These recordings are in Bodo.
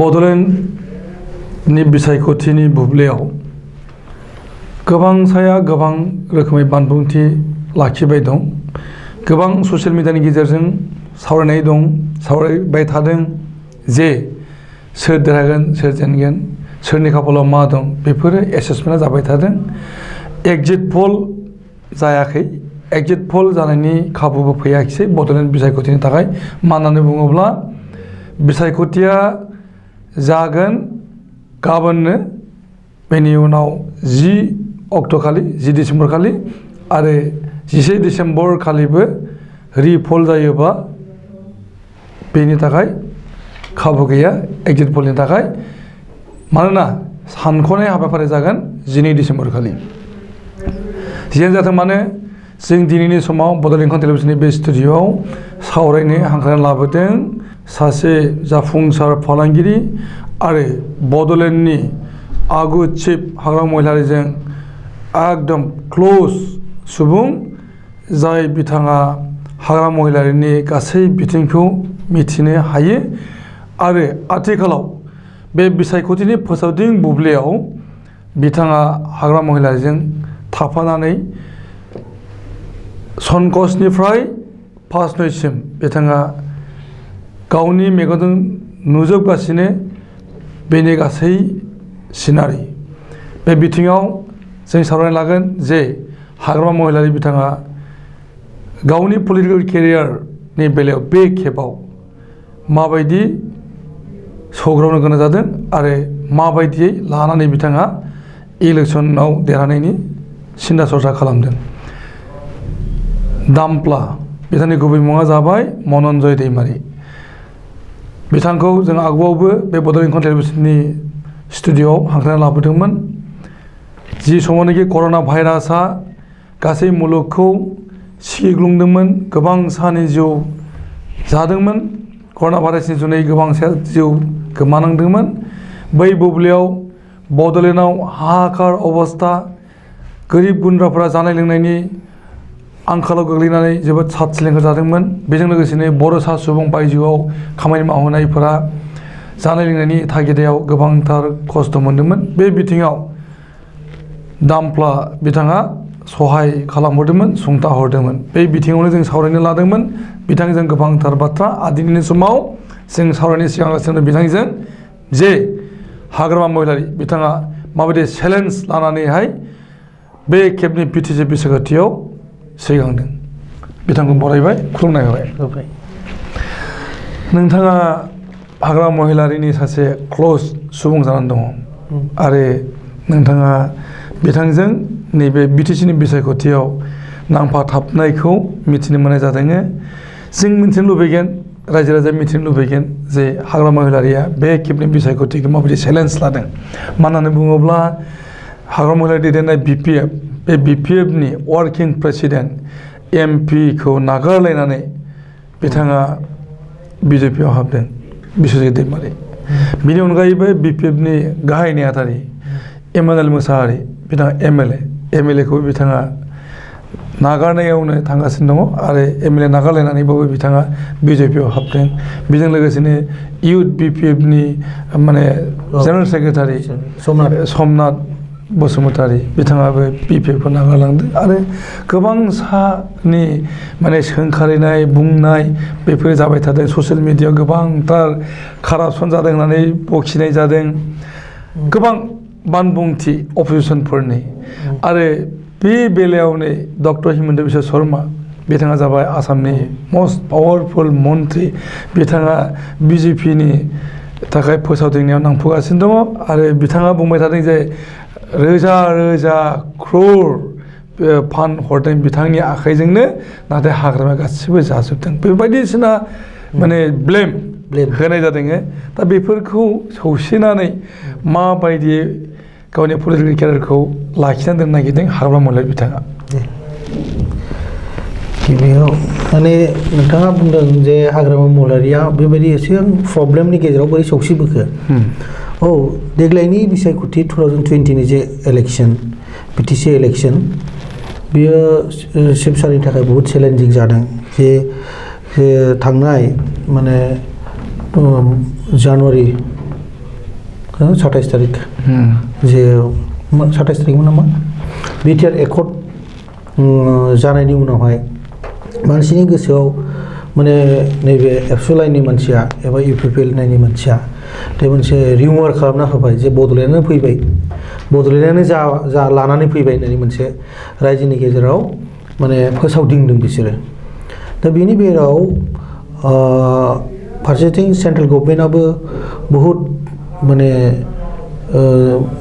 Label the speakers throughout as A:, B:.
A: बड'लेण्डनि बिसायख'थिनि बुब्लियाव गोबां साया गोबां रोखोमै बानबुंथि लाखिबाय दं। गोबां ससियेल मिडियानि गेजेरजों सावरायनाय दं, सावरायबाय थादों जे सोर देरहागोन, सोर जेनगोन, सोरनि खाफालाव मा दं, बेफोरो एसेसमेन्टआ जाबाय थादों। एग्जिट पल जायाखै, एग्जिट पल जानायनि खाबुबो फैयाखिसै बड'लेण्ड बिसायख'थिनि थाखाय। मा होननानै बुङोब्ला बिसायख'थिया जागोन गाबोननो, बेनि उनाव 10 अक्ट'खालि 10 डिसेम्बर खालि आरो 11 डिसेम्बर खालिबो रिपल जायोबा बेनि थाखाय खाबु गैया एग्जिट पलनि थाखाय। मानोना सानख'नाय हाबाफारि जागोन 12 डिसेम्बर खालि। जियानो जाथों मानो जों दिनैनि समाव बड'लेण्ड टेलिभिजननि बे स्टुडिय'आव सावरायनो हांख्रायनानै लाबोदों सासे जाफुंसार फालांगिरि आरो बड'लेण्डनि आगु चिफ हाग्रामा महिलारिजों एकदम क्ल'ज सुबुं, जाय बिथाङा हाग्रामा महिलारिनि गासै बिथिंखौ मिथिनो हायो आरो आथिखालाव बे बिसायख'थिनि फोसावदिं बुब्लियाव बिथाङा हाग्रामा महिलारिजों थाफानानै संकसनिफ्राय फासनयसिम बिथाङा गावनि मेगनजों नुजोबगासिनो बेनि गासै सिनारि। बे बिथिङाव जों सावरायनो लागोन जे हाग्रामा महिलारि बिथाङा गावनि पलिटिकेल केरियारनि बेलायाव बे खेबाव माबायदि सौग्रावनो गोनां जादों आरो माबायदियै लानानै बिथाङा इलेक्सनाव देरहानायनि सिन्था सरसा खालामदों। दामप्ला बिथांनि गुबै मुङा जाबाय मनन्जय दैमारि। बिथांखौ जों आगुआवबो बे बड'लेण्ड टेलिभिजननि स्टुडिय'आव हांख्रायनानै लाबोदोंमोन। जि समावनोखि कर'ना भाइरासआ गासै मुलुगखौ सिग्लुंदोंमोन, गोबां सानि जिउ जादोंमोन, कर'ना भाइरासनि जुनै गोबां जिउ गोमानांदोंमोन। बै बुब्लियाव बड'लेण्डआव हाहाकार अबस्था, गोरिब गुन्द्राफोरा जानाय लोंनायनि आंखालाव गोग्लैनानै जोबोद साद सिलिंखार जादोंमोन। बेजों लोगोसेनो बड'सा सुबुं बायजोआव खामानि मावहोनायफोरा जानाय लोंनायनि थागिदायाव गोबांथार खस्थ' मोनदोंमोन। बे बिथिङाव दामप्ला बिथाङा सहाय खालामहरदोंमोन, सुंथाहरदोंमोन। बे बिथिङावनो जों सावरायनो लादोंमोन बिथांजों गोबांथार बाथ्रा। दिनैनि समाव जों सावरायनो सिगांगासिनो बिथांजों जे हाग्रामा महिलारि बिथाङा माबायदि चेलेन्ज लानानैहाय बे खेबनि बिटिसि बिसायख'थियाव सिगांदों। बिथांखौ बरायबाय, खुलुमनाय होबाय। नोंथाङा हाग्रामा महिलारिनि सासे क्ल'ज सुबुं जानानै दङ आरो नोंथाङा बिथांजों नैबे बिटिसिनि बिसायख'थियाव नांफाथाबनायखौ मिथिनो मोननाय जादों। जों मिथिनो लुबैगोन, रायजो राजाया मिथिनो लुबैगोन जे हाग्रामा महिलारिया बे खेबनि बिसायख'थिखौ माबायदि चेलेन्ज लादों। मानो होननानै बुङोब्ला हाग्रामा महिलारि दैदेननाय BPF, बे BPFनि वार्किं प्रेसिडेन्ट MP खौ नागारलायनानै बिथाङा BJPआव हाबदों, बिस्वजित दैमारि। बिनि अनगायैबो BPFनि गाहाय नेहाथारि एमानुएल मोसाहारि, बिथाङा MLA खौबो बिथाङा नागारनायावनो थांगासिनो दङ आरो MLA नागारलायनानैबाबो बिथाङा BJPआव हाबदों। बेजों लोगोसेनो इउथ BPFनि माने जेनेरेल सेक्रेटारि समनाथ बसुमतारी, बिथाङाबो BPFखौ नागारलांदों आरो गोबां सानि माने सोंखारिनाय बुंनाय बेफोर जाबाय थादों। ससियेल मिडियायाव गोबांथार कारापसन जादों होननानै बखिनाय जादों, गोबां बानबुंथि अपोजिसनफोरनि। आरो बे बेलायावनो डक्टर हिमन्त बिश्व शर्मा, बिथाङा जाबाय आसामनि मस्ट पावारफुल मन्त्रि। बिथाङा BJPनि थाखाय फोसावदिंनायाव नांफुगासिनो दङ आरो बिथाङा बुंबाय थादों जे रोजा रोजा क्रर फान्ड हरदों बिथांनि आखाइजोंनो, नाथाय हाग्रामाया गासिबो जाजोबदों। बेबायदिसिना माने ब्लेम होनाय जादों। दा बेफोरखौ सौसिनानै माबायदि गावनि पलिटिकेल केरियारखौ लाखिनानै दोननो नागिरदों हाग्रामा महिलारि बिथाङा?
B: गिबियाव माने नोंथाङा बुंदों जे हाग्रामा महिलारिया बेबायदि एसेबां प्रब्लेमनि गेजेराव बोरै सौसिबोखो। औ, देग्लायनि बिसायख'थि 2020नि जे इलेक्सन, BTC इलेक्सन, बियो शिबसानि थाखाय बहुद चेलेन्जिं जादों। जे थांनाय माने जानुवारि 27 तारिख जे 27 तारिखमोन नामा बिटिआर एकर्ड जानायनि उनावहाय मानसिनि गोसोआव माने नैबे एबसुलाइननि मानसिया एबा इउपिपिएलनि मानसिया बे मोनसे रिउमार खालामना होबाय जे बड'लेण्डआनो फैबाय बड'लेण्डआनो जा लानानै फैबाय होननानै मोनसे रायजोनि गेजेराव माने फोसावदिंदों बिसोरो दा बेनि बेलायाव फारसेथिं सेन्ट्रेल गभर्नमेन्टआबो बहुद माने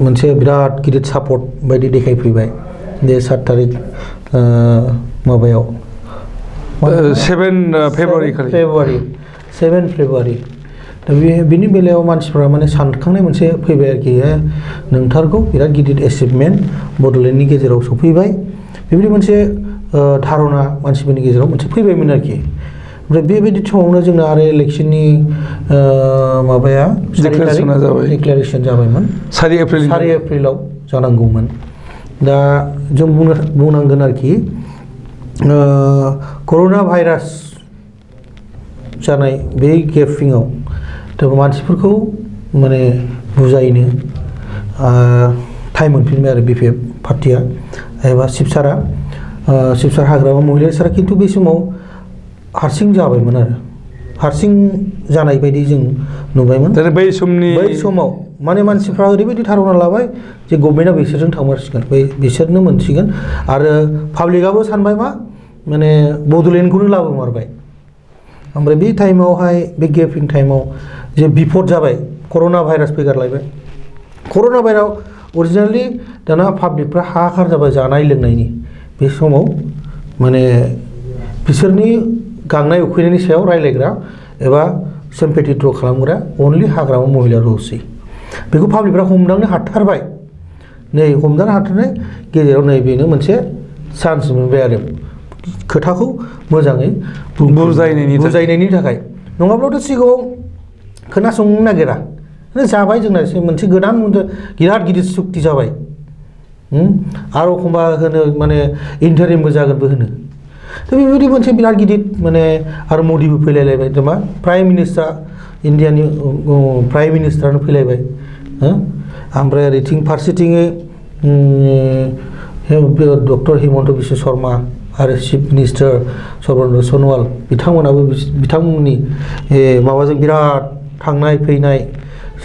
B: मोनसे बिराद गिदिर सापर्ट बायदि देखायफैबाय जे 7 तारिख माबायाव
A: 7 फेब्रुवारि खालि
B: 7 फेब्रुवारि दा बिनि बेलायाव मानसिफ्रा माने सानखांनाय मोनसे फैबाय आरोखि नोंथारगौ बिराद गिदिर एचिभमेन्ट बड'लेण्डनि गेजेराव सफैबाय बेबायदि मोनसे धारना मानसिफोरनि गेजेराव मोनसे फैबायमोन आरोखि ओमफ्राय बेबायदि समावनो जोंना आरो इलेक्सननि माबाया डिक्लेरेसन जाबायमोन 4 एप्रिलाव जानांगौमोन दा जों बुंनांगोन आरोखि कर'ना भाइरास जानाय बे गेपिंआव दा मानसिफोरखौ माने बुजायनो टाइम मोनफिनबाय आरो बिपिएफ पार्टिया एबा शिबसारा हाग्रामा महिला सारा खिन्थु बे समाव हारसिं जाबायमोन आरो हारसिं जानाय बायदि जों नुबायमोन
A: बै समाव
B: माने मानसिफ्रा ओरैबायदि धारना लाबाय जे गभर्नमेन्टआ बिसोरजों थांमारसिगोन बिसोरनो मोनसिगोन आरो पाब्लिकआबो सानबाय मा माने बड'लेण्डखौनो लाबोमारबाय ओमफ्राय बे टाइमावहाय बे गेपिं टाइमाव जे बिपद जाबाय कर'ना भाइरास फैगारलायबाय कर'ना भाइरास अरिजिनेलि दाना पाब्लिकफ्रा हाहाकार जाबाय जानाय लोंनायनि बे समाव माने बिसोरनि गांनाय उखैनायनि सायाव रायलायग्रा एबा सिम्पेथि ड्र खालामग्रा अनलि हाग्रामा महिला रौसै बेखौ पाब्लिकफ्रा हमदांनो हाथारबाय नै हमदांनो हाथारनाय गेजेराव नै बेनो मोनसे चान्स मोनबाय आरो खोथाखौ मोजाङै बुजायनायनि थाखाय नङाब्लाथ' सिगाङाव खोनासंनो नागिरा जाबाय जोंना मोनसे गोदान बिराद गिदिर सुक्ति जाबाय आरो एखमबा होनो माने इन्टारिमबो जागोनबो होनो दा बेबायदि मोनसे बिराद गिदिर माने आरो मदिबो फैलायलायबाय मा प्राइम मिनिस्टार इन्डियानि प्राइम मिनिस्टारानो फैलायबाय ओमफ्राय ओरैथिं फारसेथिङै डक्टर हिमन्त बिश्व शर्मा आरो चिफ मिनिस्टार सर्बानन्द सन'वाल बिथांमोनाबो बिथांमोननि माबाजों बिराद थांनाय फैनाय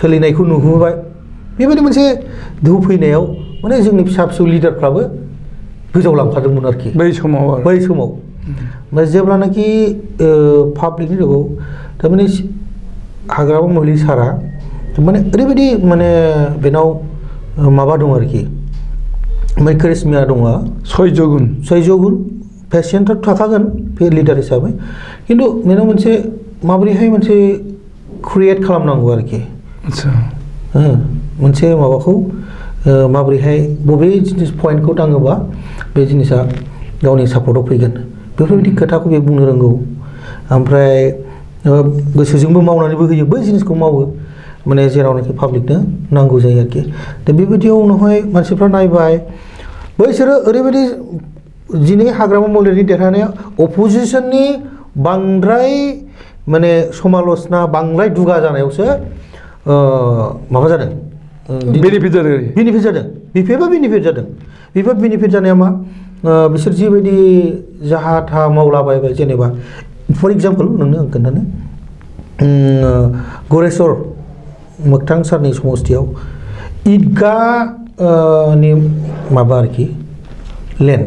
B: सोलिनायखौ नुबोबाय बेबायदि मोनसे दोहौ फैनायाव माने जोंनि फिसा फिसौ लिडारफ्राबो गोजावलांफादोंमोन आरोखि बै समाव ओमफ्राय जेब्लानाखि पाब्लिकनि लोगोआव थारमाने हाग्रामा महिला सारा माने ओरैबायदि माने बेनाव माबा दं आरोखि ओमफ्राय करिश्माया दङ 6 गुन पेसेन्टआथ' थाखागोन बे लिडार हिसाबै खिन्थु बेनाव मोनसे माबोरैहाय मोनसे क्रिएट खालामनांगौ आरोखि मोनसे माबाखौ माबोरैहाय बबे जिनिस पइन्टखौ दाङोबा बे जिनिसा गावनि सापर्टआव फैगोन बेफोरबायदि खोथाखौ बे बुंनो रोंगौ ओमफ्राय गोसोजोंबो मावनानैबो होयो बै जिनिसखौ मावो माने जेरावनाखि पाब्लिकनो नांगौ जायो आरोखि दा बेबायदियाव उनावहाय मानसिफ्रा नायबाय बैसोरो ओरैबायदि दिनै हाग्रामा महिलानि देरहानाया अपोजिसननि बांद्राय माने समाल'चना बांद्राय दुगा जानायावसो माबा जादों बेनिफिट जादों बिपिएफआ बेनिफिट जानाया मा बिसोर जिबायदि जाहा थाहा मावलाबायबाय जेनेबा फर एग्जाम्पल नोंनो आं खोन्थानो गरेस्वर मोगथां सारनि समस्तियाव ईदगाहनि माबा आरोखि लेन्ड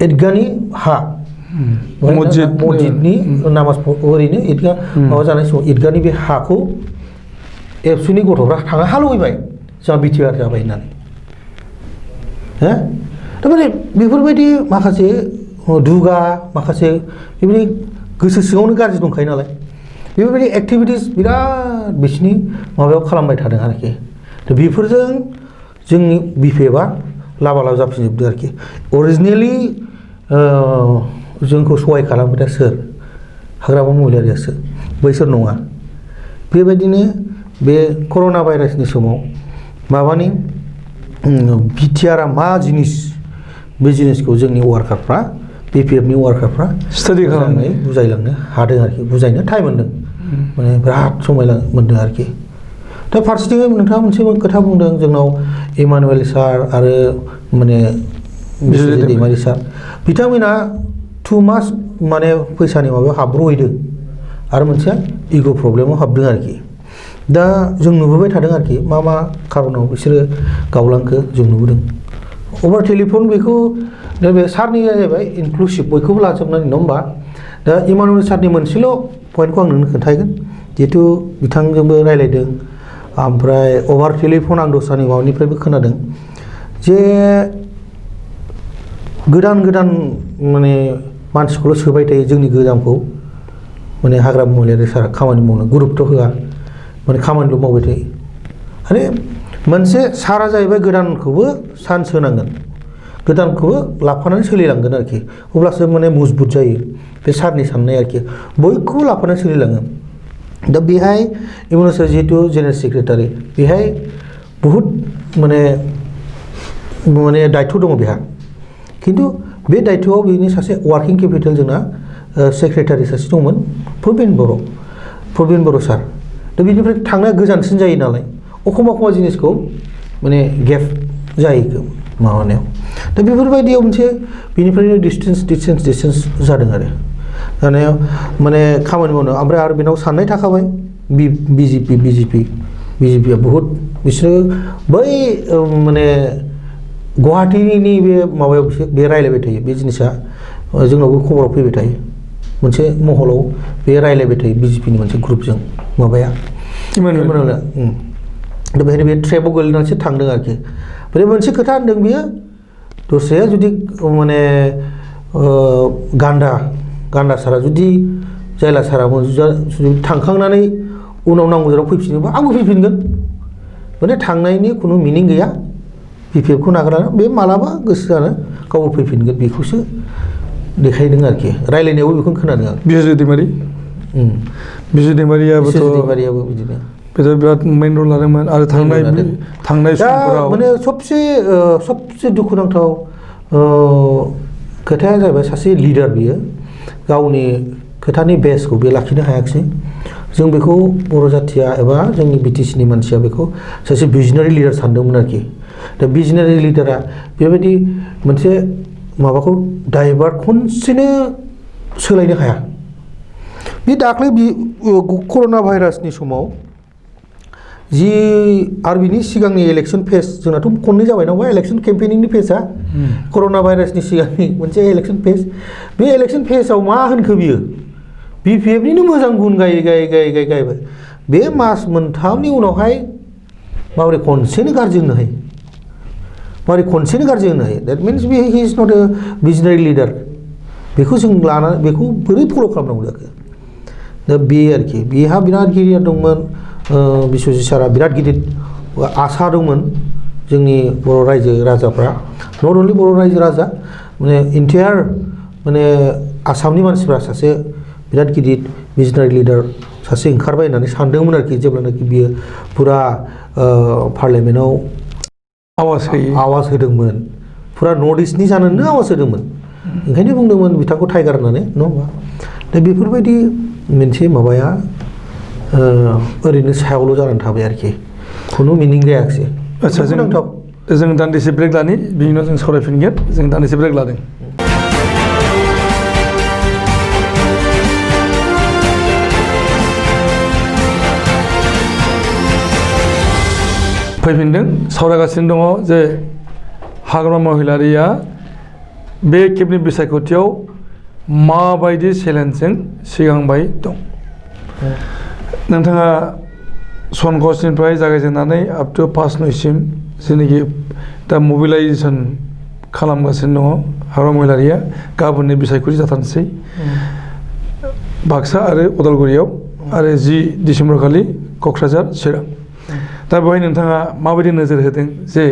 B: ईदगाहनि हा मस्जिदनि नामाज ओरैनो ईदगाह माबा जानाय समाव ईदगाहनि बे हाखौ एबसुनि गथ'फ्रा थांना हालौबाय जोंहा बिटिआर जाबाय होननानै थारमाने बेफोरबायदि माखासे दुगा माखासे बेबायदि गोसो सिङावनो गाज्रि दंखायो नालाय बेफोरबायदि एक्टिभिटिस बिराद बिसिनि माबायाव खालामबाय थादों आरोखि दा बेफोरजों जोंनि बिपिएफआ लाबा लाब जाफिनजोबदों आरोखि अरिजिनेलि जोंखौ सहाय खालामग्रा सोर हाग्रामा महिलारियासो बैसोर नङा बेबायदिनो बे कर'ना भाइरासनि समाव माबानि बिटिआरआ मा जिनिस बे जिनिसखौ जोंनि वार्कारफ्रा बिपिएफनि वार्कारफ्रा स्टाडि खालामनानै बुजायलांनो हादों आरोखि बुजायनो टाइम मोन्दों माने बिराद समाय मोन्दों आरोखि दा फारसेथिं नोंथाङा मोनसे खोथा बुंदों जोंनाव इमानुएल सार आरो माने बिश्वजित दैमारि सार बिथांमोना टु मास माने फैसानि माबायाव हाब्रहैदों आरो मोनसेया इग' प्रब्लेमाव हाबदों आरोखि दा जों नुबोबाय थादों आरोखि मा खारनाव बिसोरो गावलांखो जों नुबोदों अभार टेलिफन बेखौ नैबे सारनि जाहैबाय इनक्लुसिभ बयखौबो लाजोबनानै नङा होमबा दा इमानुएल सारनि मोनसेल' पइन्टखौ आं नोंनो खोन्थागोन जिहेथु बिथांजोंबो रायलायदों ओमफ्राय अभार टेलिफन आं दस्रानि माबानिफ्रायबो खोनादों जे गोदान माने मानसिखौल' सोबाय थायो जोंनि गोजामखौ माने हाग्रा महिलारि सारा खामानि मावनो गुरुत्व होआ माने खामानिल' मावबाय थायो आरो मोनसे सारा जाहैबाय गोदानखौबो चान्स होनांगोन गोदानखौबो लाफानानै सोलिलांगोन आरोखि अब्लासो माने मजबुत जायो बे सारनि साननाय आरोखि बयखौबो लाफानानै सोलिलाङो दा बेहाय इमानुएल सार जिहेतु जेनेरेल सेक्रेटारि बेहाय बहुद माने दायित्व दङ बेहा खिन्थु बे दायित्वआव बेनि सासे वार्किं केपिटेल जोंना सेक्रेटारि सासे दंमोन प्रबिन बर' सार दा बिनिफ्राय थांनाया गोजानसिन जायो नालाय एखमबा जिनिसखौ माने गेप जायो माबानायाव दा बेफोरबायदियाव मोनसे बिनिफ्रायनो डिसटेन्स जादों आरो जानायाव माने खामानि मावनो ओमफ्राय आरो बेनाव साननाय थाखाबाय बिजेपिया बहुद बिसोरो बै माने गुवाहाटीनि बे माबायाव बे रायलायबाय थायो बे जिनिसा जोंनावबो खबराव फैबाय थायो मोनसे महलाव बे रायलायबाय थायो बिजेपिनि मोनसे ग्रुपजों माबाया दा बेहायनो बे ट्रेपआव गोलैनानैसो थांदों आरोखि ओमफ्राय मोनसे खोथा होनदों बियो दस्राया जुदि माने गान्दा सारा जुदि जायला सारा जुदि थांखांनानै उनाव नांगौ जाराव फैफिनोबा आंबो फैफिनगोन माने थांनायनि खुनु मिनिं गैया बिपिएफखौ नागारनानै बे मालाबा गोसो जानो गावबो फैफिनगोन बेखौसो देखायदों आरोखि रायलायनायावबो बेखौनो खोनादों आं
A: बिश्वजित दैमारियाबो
B: बिदिनो
A: बेथ' बिराद मेन रल लादोंमोन आरो थांनाय समफोराव
B: माने सबसे दुखुनांथाव खोथाया जाहैबाय सासे लिडार बियो गावनि खोथानि बेसखौ बे लाखिनो हायाखिसै जों बेखौ बर' जाथिया एबा जोंनि बिटिसिनि मानसिया बेखौ सासे भिजनारि लिडार सानदोंमोन आरोखि दा भिजनारि लिडारा बेबायदि मोनसे माबाखौ डाइभार्ट खनसेनो सोलायनो हाया बे दाख्लै कर'ना भाइरासनि समाव जि आरो बिनि सिगांनि इलेक्सन फेज जोंनाथ' खननै जाबाय नामा इलेक्सन केम्पेनिंनि फेजआ कर'ना भाइरासनि सिगांनि मोनसे इलेक्सन फेज बे इलेक्सन फेजआव मा होनखो बियो बिपिएफनिनो मोजां गुन गायबाय बे मास मोनथामनि उनावहाय माबोरै खनसेनो गाज्रि होनो हायो that means he is not A भिजनारि leader बेखौ जों लानानै बेखौ बोरै फल' खालामनांगौ जाखो दा बे आरोखि बेहा बिराद गिदिर दंमोन बिश्वजित सारा बिराद गिदिर आसा दंमोन जोंनि बर' रायजो राजाफ्रा नट अनलि बर' रायजो राजा माने इन्टायार माने आसामनि मानसिफ्रा सासे बिराद गिदिर भिजनारि लिडार सासे ओंखारबाय होननानै सानदोंमोन आरोखि जेब्लानाखि बियो फुरा पार्लियामेन्टआव आवाज होदोंमोन फुरा नर्थ इस्टनि जानोनो आवाज होदोंमोन ओंखायनो बुंदोंमोन बिथांखौ टाइगार होननानै नङा होमबा दा बेफोरबायदि मोनसे माबाया ओरैनो सायावल' जानानै थाबाय आरोखि खुनु मिनिं जायाखिसै
A: आदसा जों दान्दिसे ब्रेक लानि बिनि उनाव जों सावरायफिनगोन जों दान्दिसे ब्रेक लादों फैफिनदों सावरायगासिनो दङ जे हाग्रामा महिलारिया बे खेबनि बिसायख'थियाव माबायदि चेलेन्जजों सिगांबाय दं नोंथाङा सनकसनिफ्राय जागायजेननानै आप टु 5 नयसिम जेनाखि दा मबिलाइजेसन खालामगासिनो दङ हाग्रामा महिलारिया गाबोननि बिसायख'थि जाथारनोसै बाक्सा आरो उदालगुरियाव आरो 10 डिसेम्बर खालि क'क्राझार चिरां दा बेवहाय नोंथाङा माबायदि नोजोर होदों जे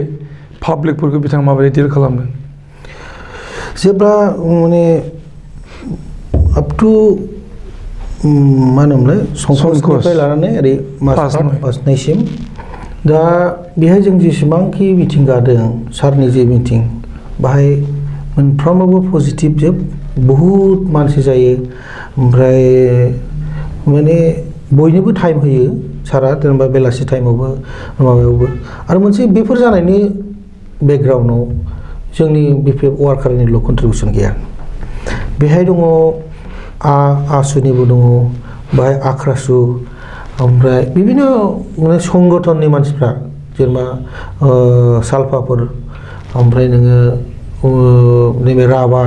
A: पाब्लिकफोरखौ बिथाङा माबायदि डिल खालामदों
B: जेब्ला माने आप टु मा होनोमोनलाय संकसनिफ्राय लानानै ओरै मास नयसिम दा बेहाय जों जेसेबांखि मिटिं गादों सारनि जे मिटिं बाहाय मोनफ्रोमावबो पजिटिभ जोब बहुद मानसि जायो ओमफ्राय माने बयनोबो टाइम होयो सारा जेनेबा बेलासि टाइमावबो माबायावबो आरो मोनसे बेफोर जानायनि बेकग्राउन्डआव जोंनि बिपिएफ वार्कारनिल' कन्ट्रिबिउसन गैया बेहाय दङ आसुनिबो दङ बाहाय आख्रासु ओमफ्राय बिभिन्न माने संगठननि मानसिफ्रा जेनेबा सालफाफोर ओमफ्राय नोङो नैबे राभा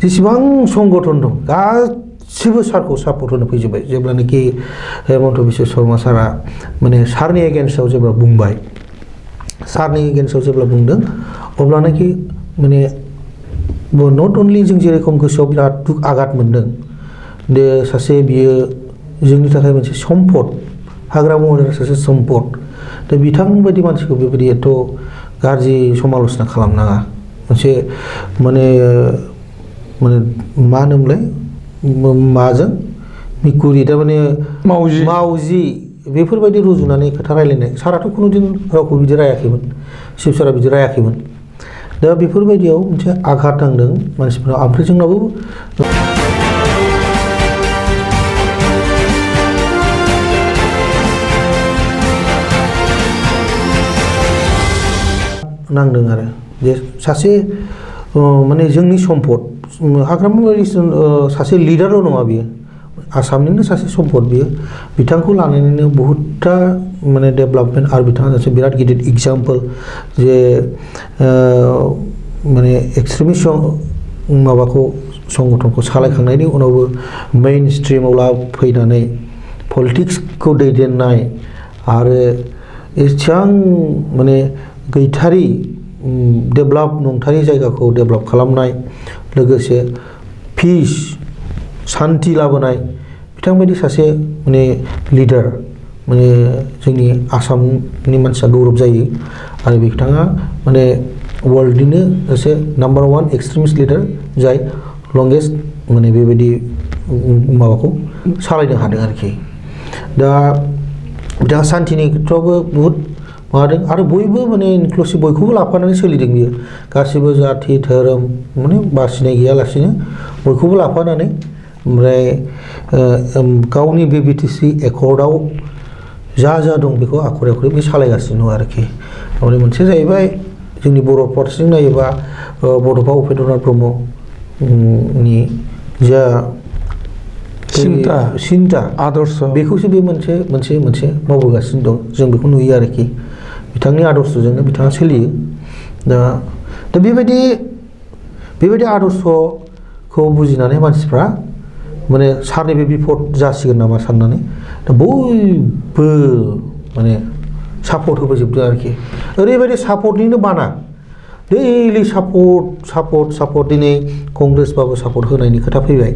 B: जेसेबां संगठन दं गासिबो सारखौ सापर्ट होनो फैजोब्बाय जेब्लानाखि हेमन्त बिश्व शर्मा सारा माने सारनि एगेन्स्टआव जेब्ला बुंबाय सारनि एगेन्स्टआव जेब्ला बुंदों अब्लानाखि माने नट अनलि जों जेरेखम गोसोआव बिराद दुख आघात मोनदों दे सासे बियो जोंनि थाखाय मोनसे सम्पद हाग्रा महरै सासे सम्पद दा बिथांबायदि मानसिखौ बेबायदि एथ' गाज्रि समाल'सना खालामनाङा मोनसे माने माने मा होनोमोनलाय माजों मिकुरि थारमाने मावजि बेफोरबायदि रुजुनानै खोथा रायलायनाय साराथ' खुनु दिन रावखौ बिदि रायाखैमोन शिबसारा बिदि रायाखैमोन दा बेफोरबायदियाव मोनसे आघात नांदों मानसिफोरा ओमफ्राय जोंनावबो नांदों आरो जे सासे माने जोंनि सम्पद हाग्रामायारि सासे लिडारल' नङा बियो आसामनिनो सासे सम्पद बियो बिथांखौ लानानैनो बहुतथा माने डेभेलपमेन्ट आरो बिथाङा सासे बिराद गिदिर एग्जाम्पल जे माने एक्सट्रिमिस्ट माबाखौ संगठनखौ सालायखांनायनि उनावबो मेइन स्ट्रिमाव फैनानै पलिटिक्सखौ दैदेननाय आरो एसेबां माने गैथारि डेभेलप नंथारि जायगाखौ डेभेलप खालामनाय लोगोसे पिस शान्ति लाबोनाय बिथांबायदि सासे माने लिडार माने जोंनि आसामनि मानसिया गौरब जायो आरो बिथाङा माने वर्ल्डनिनो सासे नाम्बार 1 एक्सट्रिमिस्ट लिडार जाय लंगेस्ट माने बेबायदि माबाखौ सालायनो हादों आरोखि दा बिथाङा शान्तिनि खेथ्रआवबो बहुद माबादों आरो बयबो माने इनक्लुसिभ बयखौबो लाफानानै सोलिदों बियो गासिबो जाथि धोरोम माने बासिनाय गैयालासिनो बयखौबो लाफानानै ओमफ्राय गावनि बे बिटिसि एकर्डआव जा दं बेखौ आखरे आखरे बे सालायगासिनो दं आरोखि ओमफ्राय मोनसे जाहैबाय जोंनि बर' फारसेजों नायोबा बड'फा उपेन्द्रनाथ ब्रह्मनि जा सिन्था
A: आदर्श
B: बेखौसो बे मोनसे मावबोगासिनो दं जों बेखौ नुयो आरोखि बिथांनि आदर्शजोंनो बिथाङा सोलियो दा बेबायदि आदर्शखौ बुजिनानै मानसिफ्रा माने सारनि बे बिपद जासिगोन नामा साननानै दा बयबो माने सापर्ट होबोजोबदों आरोखि ओरैबायदि सापर्टनिनो बाना दैलि सापर्ट दिनै कंग्रेसबाबो सापर्ट होनायनि खोथा फैबाय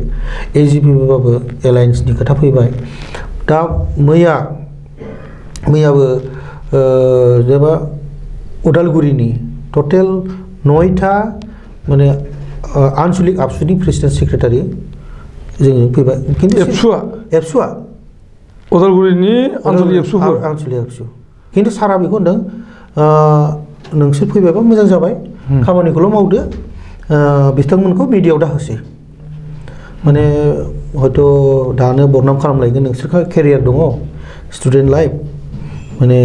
B: एजिपिबाबो एलायन्सनि खोथा फैबाय दा मैयाबो जेनेबा उदालगुरिनि टटेल 9था माने आनसलिक आबसुनि प्रेसिडेन्ट सेक्रेटारि जों फैबाय खिन्थु एबसुआ
A: उदालगुरिनि आनसलिक
B: एबसु खिन्थु सारा बेखौ होनदों नोंसोर फैबायबा मोजां जाबाय खामानिखौल' मावदो बिथांमोनखौ मिडियायाव दाहोसै माने हयथ' दानो बरनाम खालामलायगोन नोंसोरहा केरियार दङ स्टुडेन्ट लाइफ माने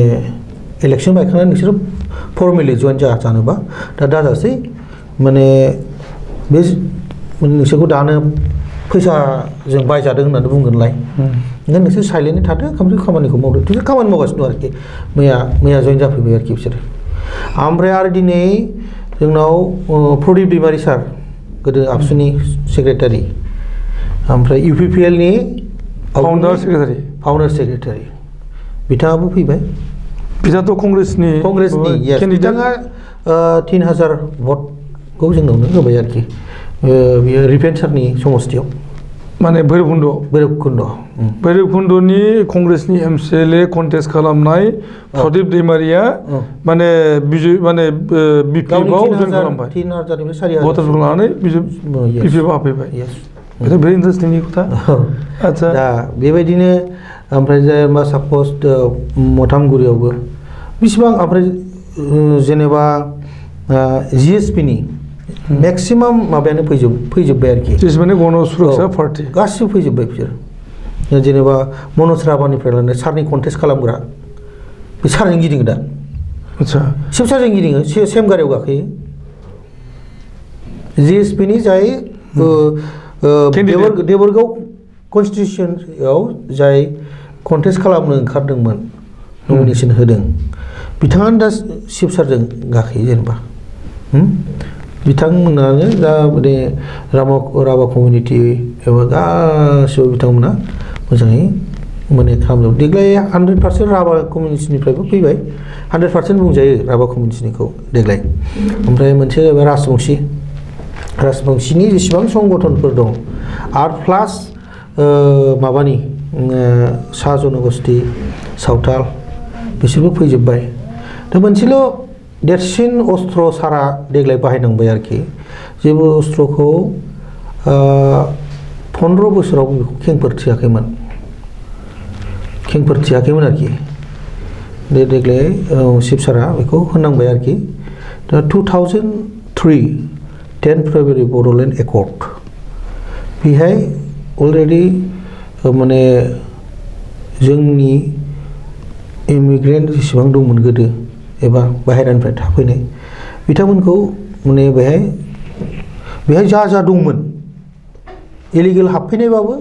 B: इलेक्सन बायखांनानै नोंसोर फर्मेलि जइन जानोबा दा दाजासै माने बे नोंसोरखौ दानो फैसाजों बायजादों होननानै बुंगोनलाय ओंखायनो नोंसोर साइलेन्टै थादो खामानिखौ मावदो बिसोर खामानि मावगासिनो दं आरोखि मैया जइन जाफैबाय आरोखि बिसोरो ओमफ्राय आरो दिनै जोंनाव प्रदीप दैमारि सार गोदो आबसुनि सेक्रेटारि ओमफ्राय इउपिपिएलनि
A: फाउन्डार
B: सेक्रेटारि बिथाङाबो फैबाय
A: बिथाङाथ' कंग्रेसनि
B: बिथाङा 3000 भटखौ जोंनावनो होबाय आरोखि बियो रिभेन्सारनि समस्थियाव
A: माने भैरबकुन्दनि कंग्रेसनि एमसिएलए कन्टेस्ट खालामनाय प्रदीप दैमारिया माने बिपिएफआव जइन खालामबाय
B: 3000
A: भटारफोरखौ लानानै बिपिएफआव हाबफैबाय बेथ' भेरि इन्टारेस्टिंनि खोथा आदसा
B: दा बेबायदिनो ओमफ्राय जेनेबा सापज मथामगुरियावबो बेसिबां ओमफ्राय जेनेबा जिएसपिनि मेक्सिमाम माबायानो फैजोब्बाय आरोखि
A: जेसेबां गण सुरक्षा पार्टि
B: गासिबो फैजोब्बाय बिसोर जेनेबा मनज राभानिफ्राय लानानै सारनि कन्टेस्ट खालामग्रा बे सारजों गिदिङो दा
A: आदसा
B: शिबसारजों गिदिङो सेम गारियाव गाखोयो जिएसपिनि जाय देबरगाव कनस्टिटिउसनाव जाय कन्टेस्ट खालामनो ओंखारदोंमोन नमिनेसन होदों बिथाङानो दा शिबसारजों गाखोयो जेनेबा बिथांमोनानो दा माने राभा कमिउनिटि एबा गासिबो बिथांमोना मोजाङै माने खालामदों देग्लाय 100% राभा कमिउनिटिनिफ्रायबो फैबाय 100% बुंजायो राभा कमिउनिटिनिखौ देग्लाय ओमफ्राय मोनसे जाबाय राजबंशीनि जेसेबां संगठनफोर दं आरो प्लास माबानि साहा जनगोष्ठी सावथाल बिसोरबो फैजोब्बाय दा मोनसेल' देरसिन अस्त्र सारा देग्लाय बाहायनांबाय आरोखि जेबो अस्त्रखौ 15 बोसोराव बेखौ खेंफोर थियाखैमोन आरोखि देग्लाय शिबसारा बेखौ होनांबाय आरोखि दा 2003 10 फेब्रुवारि बड'लेण्ड एकर्ड बेहाय अलरेडि माने जोंनि इमिग्रेन्ट जेसेबां दंमोन गोदो एबा बाहेरानिफ्राय थाफैनाय बिथांमोनखौ माने बेहाय जा दंमोन इलिगेल हाबफैनायबाबो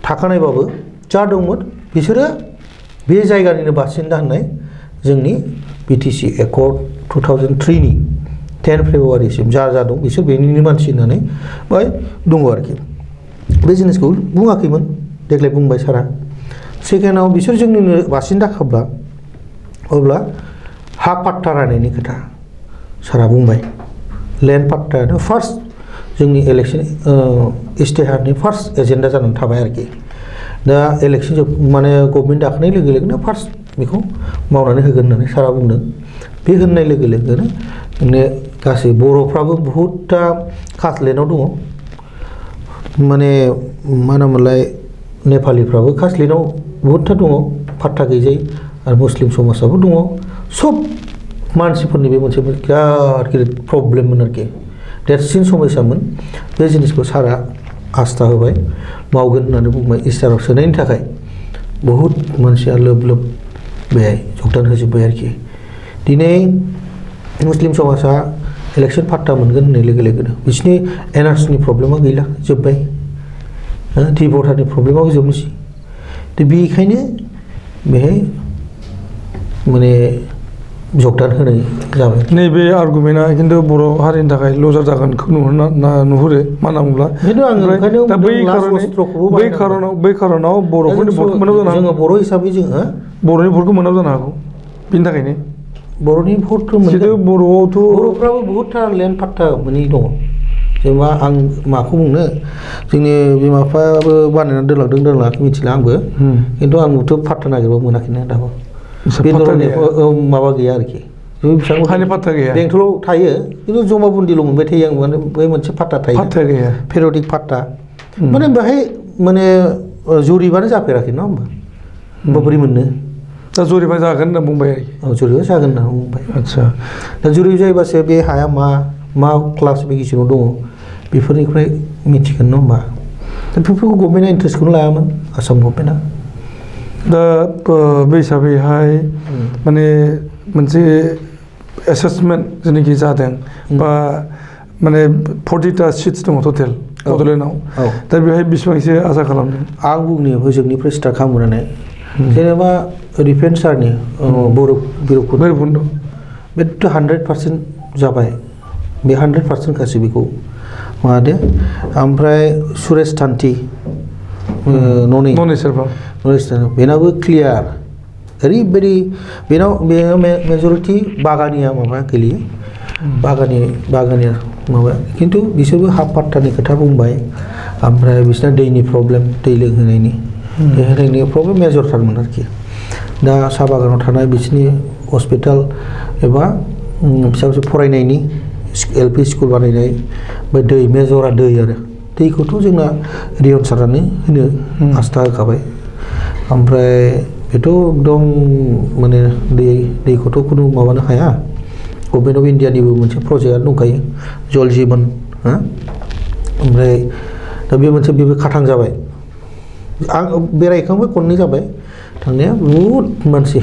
B: थाखानायबाबो जा दंमोन बिसोरो बे जायगानिनो बासिन्दा होननाय जोंनि बिटिसि एकर्ड 2003 नि 10 फेब्रुवारिसिम जा दं बिसोर बेनिनो मानसि होननानै बाहाय दङ आरोखि बे जिनिसखौ बुङाखैमोन देग्लाय बुंबाय सारा सेकेन्डआव बिसोर जोंनिनो बासिन्दा खाब्ला अब्ला हा पाट्टा राननायनि खोथा सारा बुंबाय लेन्ड पाट्टायानो फार्स्ट जोंनि इलेक्सन इस्तेहारनि फार्स्ट एजेन्डा जानानै थाबाय आरोखि दा इलेक्सन माने गभर्नमेन्ट दाखानाय लोगो लोगोनो फार्स्ट बेखौ मावनानै होगोन होननानै सारा बुंदों बे होननाय लोगो लोगोनो माने गासै बर'फ्राबो बहुतथा कास्टलेण्डआव दङ माने मा होनोमोनलाय नेपालिफ्राबो कास्टलेण्डआव बहुतथा दङ पाट्टा गैजायै आरो मुस्लिम समाजाबो दङ सब मानसिफोरनि बे मोनसे बिराद गिदिर प्रब्लेममोन आरोखि देरसिन समस्यामोन बे जिनिसखौ सारा आस्था होबाय मावगोन होननानै बुंबाय इस्टाराव सोनायनि थाखाय बहुद मानसिया लोब बेहाय जगदान होजोब्बाय आरोखि दिनै मुस्लिम समाजा इलेक्सन पाट्टा मोनगोन होननाय लोगो लोगोनो बिसोरनि एनआरसिनि प्रब्लेमा गैला जोब्बाय टि भटारनि प्रब्लेमाबो जोबनोसै दा बेखायनो बेहाय माने जगदान होनाय जाबाय
A: नैबे आर्गुमेन्टआ खिन्थु बर' हारिनि थाखाय लजार जागोनखौ नुहुरो मानो होनोब्ला बै खारनाव बर'फोरनि भटखौ मोनाबो जानो हागौ
B: बर' हिसाबै जोङो
A: बर'नि भटखौ मोनाबो जानो हागौ बिनि थाखायनो
B: बर'नि भटखौ
A: बर'आवथ'
B: बर'फ्राबो बहुतथा लेन्ड पाट्टा मोनै दङ जेनेबा आं माखौ बुंनो जोंनि बिमा बिफायाबो बानायनानै दोनलाङाखै मिथिला आंबो खिन्थु आंबोथ' पाट्टा नागिरबा मोनाखैनो दाबो माबा गैया आरोखि
A: पाट्टा गैया
B: बेंटलाव थायो खिन्थु जमाबन्दिल' मोनबाय थायो आं माने बै मोनसे पाट्टा थायो पेरियडिक पाट्टा माने बेहाय माने जुरिबानो जाफेराखै नङा होमबा बोरै मोननो
A: दा जुरिबा जागोन होनना बुंबाय आरोखि
B: जुरिबा जागोन होनना बुंबाय
A: आदसा
B: दा जुरि जायोबासो बे हाया मा क्लासिफिकेसनाव दङ बेफोरनिफ्राय मिथिगोन नङा होमबा दा बेफोरखौ गभर्नमेन्टआ इन्ट्रेस्टखौनो लायामोन आसाम गभर्नमेन्टआ
A: दा बे हिसाबैहाय माने मोनसे एसेसमेन्ट जेनाखि जादों बा माने 40टा सिट्स दङ टटेल बड'लेण्डआव दा बेवहाय बेसेबांसो आसा खालामदों
B: आं बुंनो होजोंनिफ्राय स्टार्ट खालामनानै जेनेबा रिफेन्सारनि भैरबकुन्द बेथ' 100% जाबाय बे 100% गासै बेखौ माबादो ओमफ्राय सुरेश थान्थि ननेस बेनाबो क्लियार ओरैबायदि बेनाव मेजरिटि बागानिया माबा गोलैयो बागानिया माबा खिन्थु बिसोरबो हाफ पाट्टानि खोथा बुंबाय ओमफ्राय बिसोरना दैनि प्रब्लेम दै लोंहोनायनि दै होनायनि प्रब्लेम मेजरथारमोन आरोखि दा साहा बागानाव थानाय बिसोरनि हस्पिटाल एबा फिसा फिसौ फरायनायनि एलपि स्कुल बानायनाय बे दै मेजरा दै आरो दैखौथ' जोंना रियन सारानो होनो आस्था होखाबाय ओमफ्राय बेथ' एकदम माने दैखौथ' खुनु माबानो हाया गभर्नमेन्ट अफ इन्डियानिबो मोनसे प्रजेक्टआ दंखायो जल जीवन ओमफ्राय दा बे मोनसे बेबो खाथां जाबाय आं बेरायखांबाय खननै जाबाय थांनाया बहुद मानसि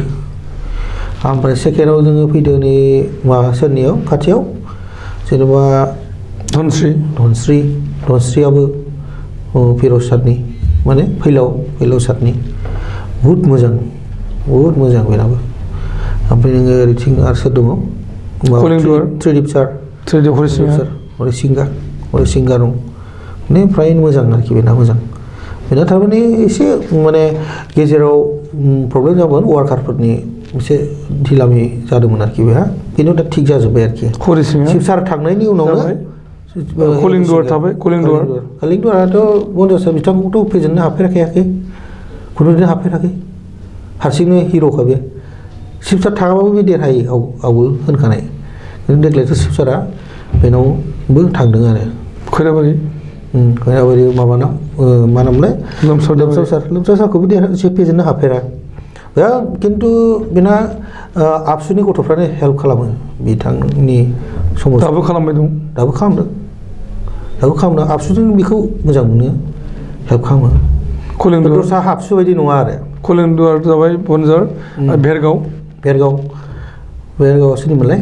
B: ओमफ्राय सेकेन्डआव जोङो फैदों नै माबा सोरनियाव खाथियाव जेनेबा धनस्रियाबो फिर'ज सारनि माने फैलाव सारनि बहुद मोजां बेनाबो ओमफ्राय नोङो ओरैथिं आरो सोर दङ त्रिदिप सार हरिसिंगा दं माने फ्राय मोजां आरोखि बेना मोजां बेना थारमाने एसे माने गेजेराव प्रब्लेम जाबाय वार्कारफोरनि एसे ढिलामी जादोंमोन आरोखि बेहा खिन्थु दा थिग जाजोब्बाय आरोखि शिबसार थांनायनि उनावनो कलिंगदुवाराथ' बन्जसार बिथांखौथ' फेजेननो हाफेराखै खुनुदिन हाफेराखै हारसिंनो हिर'खा बे शिबसार थाङाबाबो बे देरहायो आवगोल होनखानाय खिन्थु देग्लायथ' शिबसारा बेनावबो थांदों आरो खैराबारि माबाना मा नामलाय लोमसाव सारखौबो एसे फेजेननो हाफेरा खिन्थु बेना आबसुनि गथ'फ्रानो हेल्प खालामो बिथांनि समाव दाबो खालामदों आबसुजों बेखौ मोजां मोनो हेल्प खालामो दस्रा आबसु बायदि नङा आरो
A: कलिंगदुवार जाबाय बनजार
B: भेरगाव सोरनिमोनलाय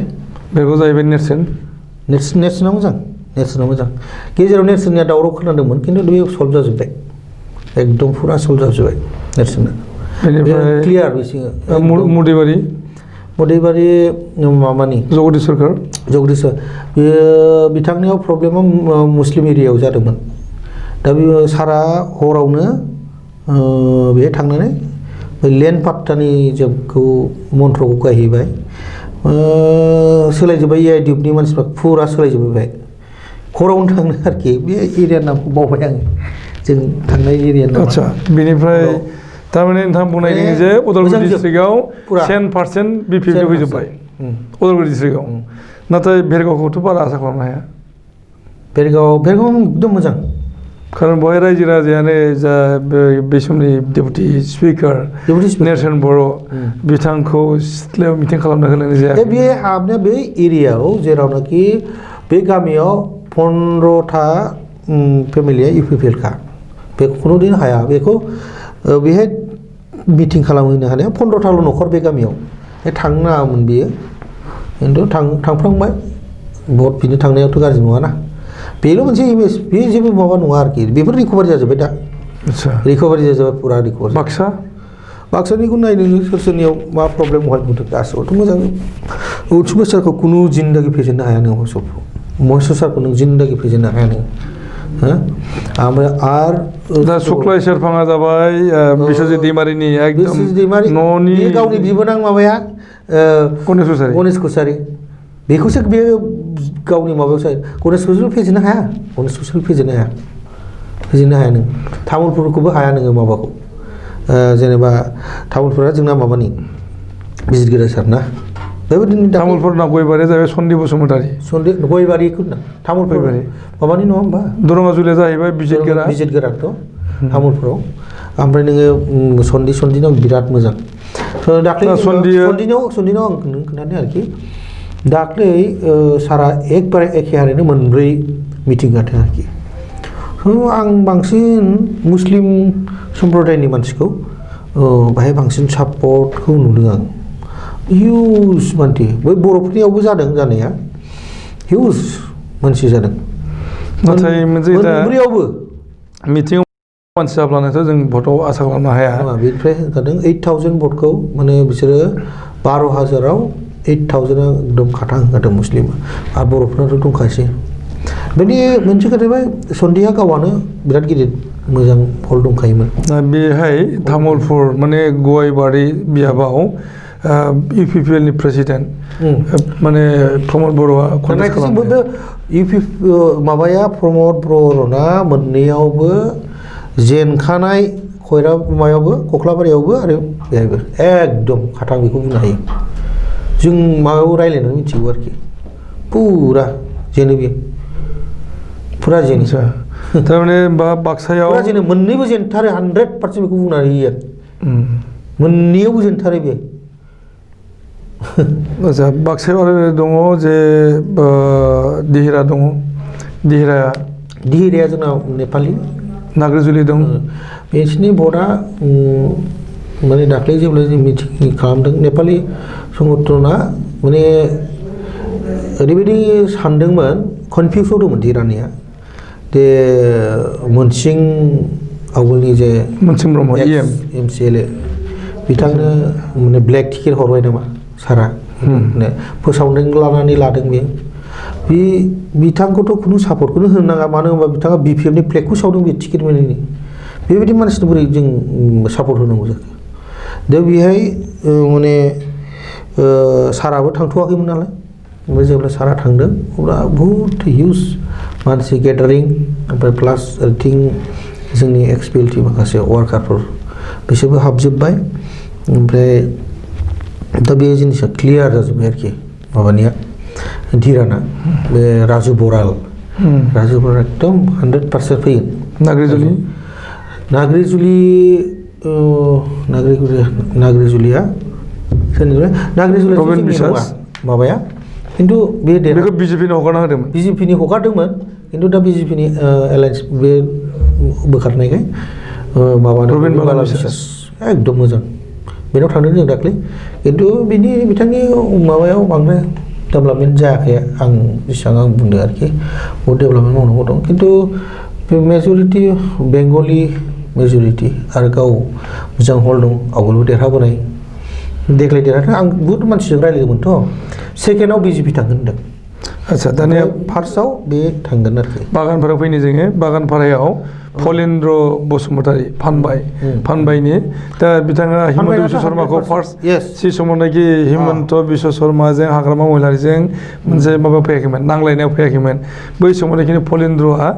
A: भेरगाव जाहैबाय
B: नेरसोना मोजां गेजेराव नेरसोननिया दावराव खोनादोंमोन खिन्थु बे सल्भ जाजोब्बाय एकदम फुरा सल्भ जाजोब्बाय नेरसोना
A: बेनिफ्राय
B: क्लियार मुदैबारि माबानि जगदीश्वर बेयो बिथांनियाव प्रब्लेमा मुस्लिम एरियायाव जादोंमोन दा बे सारा हरावनो बेहाय थांनानै लेन्ड पाट्टानि जोंखौ मन्त्रखौ गायहैबाय सोलायजोब्बाय एआइडिएफनि मानसिफ्रा फुरा सोलायजोब्बाय हरावनो थांनो आरोखि बे एरियानि नामखौ बावबाय आङो जों थांनाय एरियानि नाम
A: आदसा बेनिफ्राय थारमाने नोंथां बुंनाय जे उदालगुरि डिस्ट्रिक्टआव 100% बिपिएफ फैजोब्बाय उदालगुरि डिस्ट्रिक्टआव नाथाय भेरगावखौथ' बारा आसा खालामनो हाया
B: भेरगाव एकदम मोजां
A: खारन बेवहाय रायजो राजायानो जा बे समनि डेपुटि स्पिकार नेरसोन बर' बिथांखौ सिथ्लायाव मिटिं खालामनो होलायनाय जायाखै
B: बे हाबनाया बे एरियायाव जेरावनाखि बे गामियाव 15था फेमिलिया इउपिपिएलखा बेखौ खुनुदिन हाया बेखौ बेहाय मिटिं खालामहैनो हानाया 15थाल' न'खर बे गामियाव थांनो नाङामोन बियो खिन्थु थांफ्लांबाय भट बिनो थांनायावथ' गाज्रि नङाना बेल' मोनसे इमेज बे जेबो माबा नङा आरोखि बेफोर रिकभारि जाजोब्बाय दा रिकभारि जाजोब्बाय फुरा रिकभारि बाक्सानिखौ नायनो सोरनियाव मा प्रब्लेम बुंदों गासिबोथ' मोजां उत्सुब सारखौ खुनु जिन्दागि फेजेननो हाया नों महेश्वर सारखौ नों जिन्दागि फेजेननो हाया नों ओमफ्राय आरो
A: दा सुक्लाय सेरफाङा जाबाय बिश्वजित दैमारिनि एकदम न'नि
B: गावनि बिबोनां माबाया गणेश कसारि बेखौसो बे गावनि माबायावसो गणेश कसारिखौ फेजेननो हाया नों तामुलपुरखौबो हाया नोङो माबाखौ जेनेबा तामुलपुरा जोंना माबानि बिजिरगिरि सार ना बेबायदिनो
A: तामुलपुरना गयबारिया जाहैबाय सन्दि बसुमतारी
B: गयबारिखौ ना तामुलपुर माबानि नङा होमबा
A: दरंगाजुलिया जाहैबाय
B: बिजिरगोराथ' तामुलपुराव ओमफ्राय नोङो सन्दिनाव बिराद मोजां दाख्लै सन्दिनाव आं खोन्थानो आरोखि दाख्लै सारा एकबारे एखे हारिनो मोनब्रै मिटिं गाथों आरोखि आं बांसिन मुस्लिम सम्प्रदायनि मानसिखौ बाहाय बांसिन सापर्टखौ नुदों आं हिउज मानसि बै बर'फोरनियावबो जादों जानाया हिउज मानसि जादों
A: नाथाय
B: मोनब्रैयावबो
A: मिटिङाव मानसि जाब्लानोथ' जों भटआव आसा खालामनो हाया
B: बेनिफ्राय होनखादों 8000 भटखौ माने बिसोरो 12,000आव 8000आ एकदम खाथा होखादों मुस्लिम आरो बर'फोरनाथ' दंखासै बेनि मोनसे खोथाया सन्दिया गावआनो बिराद गिदिर मोजां फल दंखायोमोन
A: बेहाय तामुलपुर माने गयबारि बियाबाव इउपिपिएलनि प्रेसिडेन्ट माने प्रमद बर'आ कन्टेस्ट खालामदों
B: माबाया प्रमद बर'ना मोननैयावबो जेनखानाय मायावबो कख्लाबारियावबो आरो बेहायबो एकदम खाथां बेखौ बुंनो हायो जों माबायाव रायज्लायनानै मिथिगौ आरोखि फुरा जेनो बेयो फुरा जेनो
A: थारमाने बाक्सायाव
B: फुरा जेनो मोननैबो जेनथारो 100% बेखौ बुंनानै होयो मोननैयावबो जेनथारो बे
A: आच्छा बाक्सायाव आरो दङ जे दिहिरा दङ दिहिराया
B: जोंना नेपालि
A: नाग्रिजुलि दं
B: बिसोरनि भटआ माने दाख्लै जेब्ला जों मिटिं खालामदों नेपालि संगठना माने ओरैबायदि सानदोंमोन कनफिउसाव दंमोन दिरानिया दे मोनसिं आवगोलनि जे
A: मोनसिं ब्रह्म
B: MCLA बिथांनो माने ब्लेक टिकेट हरबाय नामा सारा फोसावनाय लानानै लादों बे बिथांखौथ' खुनु सापर्टखौनो होनो नाङा मानो होनबा बिथाङा BPFनि फ्लेगखौ सावदों बे टिकेट मोनैनि बेबायदि मानसिनो बोरै जों सापर्ट होनांगौ जाखो दा बेहाय माने साराबो थांथ'वाखैमोन नालाय ओमफ्राय जेब्ला सारा थांदों अब्ला बहुद हिउज मानसि गेदारिं ओमफ्राय प्लास ओरैथिं जोंनि XPLT माखासे वार्कारफोर बिसोरबो हाबजोब्बाय ओमफ्राय दा बे जिनिसा क्लियार जाजोब्बाय आरोखि माबानिया धीराना बे राजु बराल एकदम 100% फैगोन नाग्रिजुलिया सोरनिफ्राय नाग्रिजुलिया माबाया खिन्थु बे
A: बेखौ BJPनो हगारना होदोंमोन
B: BJPनि हगारदोंमोन खिन्थु दा BJPनि एलायन्स बे बोखारनायखाय माबानो एकदम मोजां बेनाव थांदों जों दाख्लै खिन्थु बिथांनि माबायाव बांद्राय डेभेलपमेन्ट जायाखै आं जेसेबां आं बुंदों आरोखि बहुद डेभेलपमेन्ट मावनांगौ दं खिन्थु बे मेजरिटि बेंगलि मेजरिटि आरो गाव मोजां हल दं आवगोलबो देरहाबोनाय देग्लाय देरहादों आं बहुद मानसिजों रायज्लायदोंमोनथ' सेकेन्डआव BJP थांगोन होनदों
A: आच्छा दानिया
B: फार्स्टआव बे थांगोन आरोखि
A: बागानपारायाव फैनो जोङो बागानपारायाव फलेन्द्र बसुमतारी फानबायनि दा बिथाङा हिमन्त बिश्व शर्माखौ फार्स्ट सि समावनाखि हिमन्त बिश्व शर्माजों हाग्रामा महिलारिजों मोनसे माबा फैयाखैमोन नांलायनायाव फैयाखैमोन बै समावनाखि फलेन्द्रआ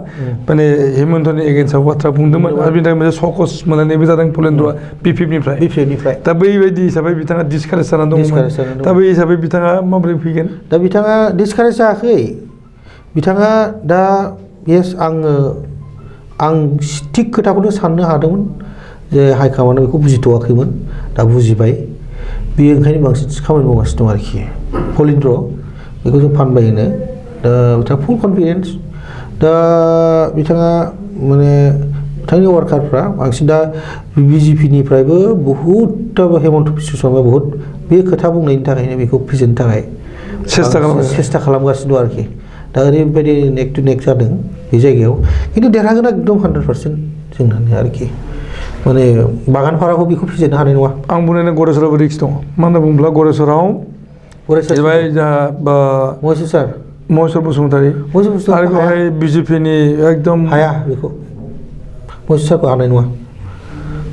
A: माने हिमन्तनि एगेन्स्टआव बाथ्रा बुंदोंमोन आरो बिनि थाखाय मोनसे सकस मोननायबो जादों फलेन्द्रआ BPFनिफ्राय दा बैबायदि हिसाबै बिथाङा डिसकारेज जानानै दंमोन दा बै हिसाबै बिथाङा माबोरै फैगोन
B: दा बिथाङा डिसकारेज जायाखै बिथाङा दा येस आं थिग खोथाखौनो साननो हादोंमोन जे हाइकामान्डआ बेखौ बुजिथ'वाखैमोन दा बुजिबाय बेयो ओंखायनो बांसिन खामानि मावगासिनो दं आरोखि फलेन्द्र बेखौ जों फानबाय होनो दा बिथाङा फुल कनफिडेन्स दा बिथाङा माने बिथांनि वार्कारफ्रा बांसिन दा BJPनिफ्रायबो बहुद हेमन्त बिश्व शर्माया बहुद बे खोथा बुंनायनि थाखायनो बेखौ फेजेननो थाखाय सेस्था खालामगासिनो दं आरोखि दा ओरैबायदि नेक टु नेक जादों बे जायगायाव खिन्थु देरहागोन एकदम 100% जोंनानो आरोखि माने बागानपाराखौ बेखौ फेजेननो हानाय नङा
A: आं बुंनाय गरेस्वराबो रिक्स दङ मानो बुङोब्ला गरेस्वराव महेश्वर बसुमतारी आरो बेवहाय BJPनि एकदम
B: हाया बेखौ महेश्वरखौ हानाय नङा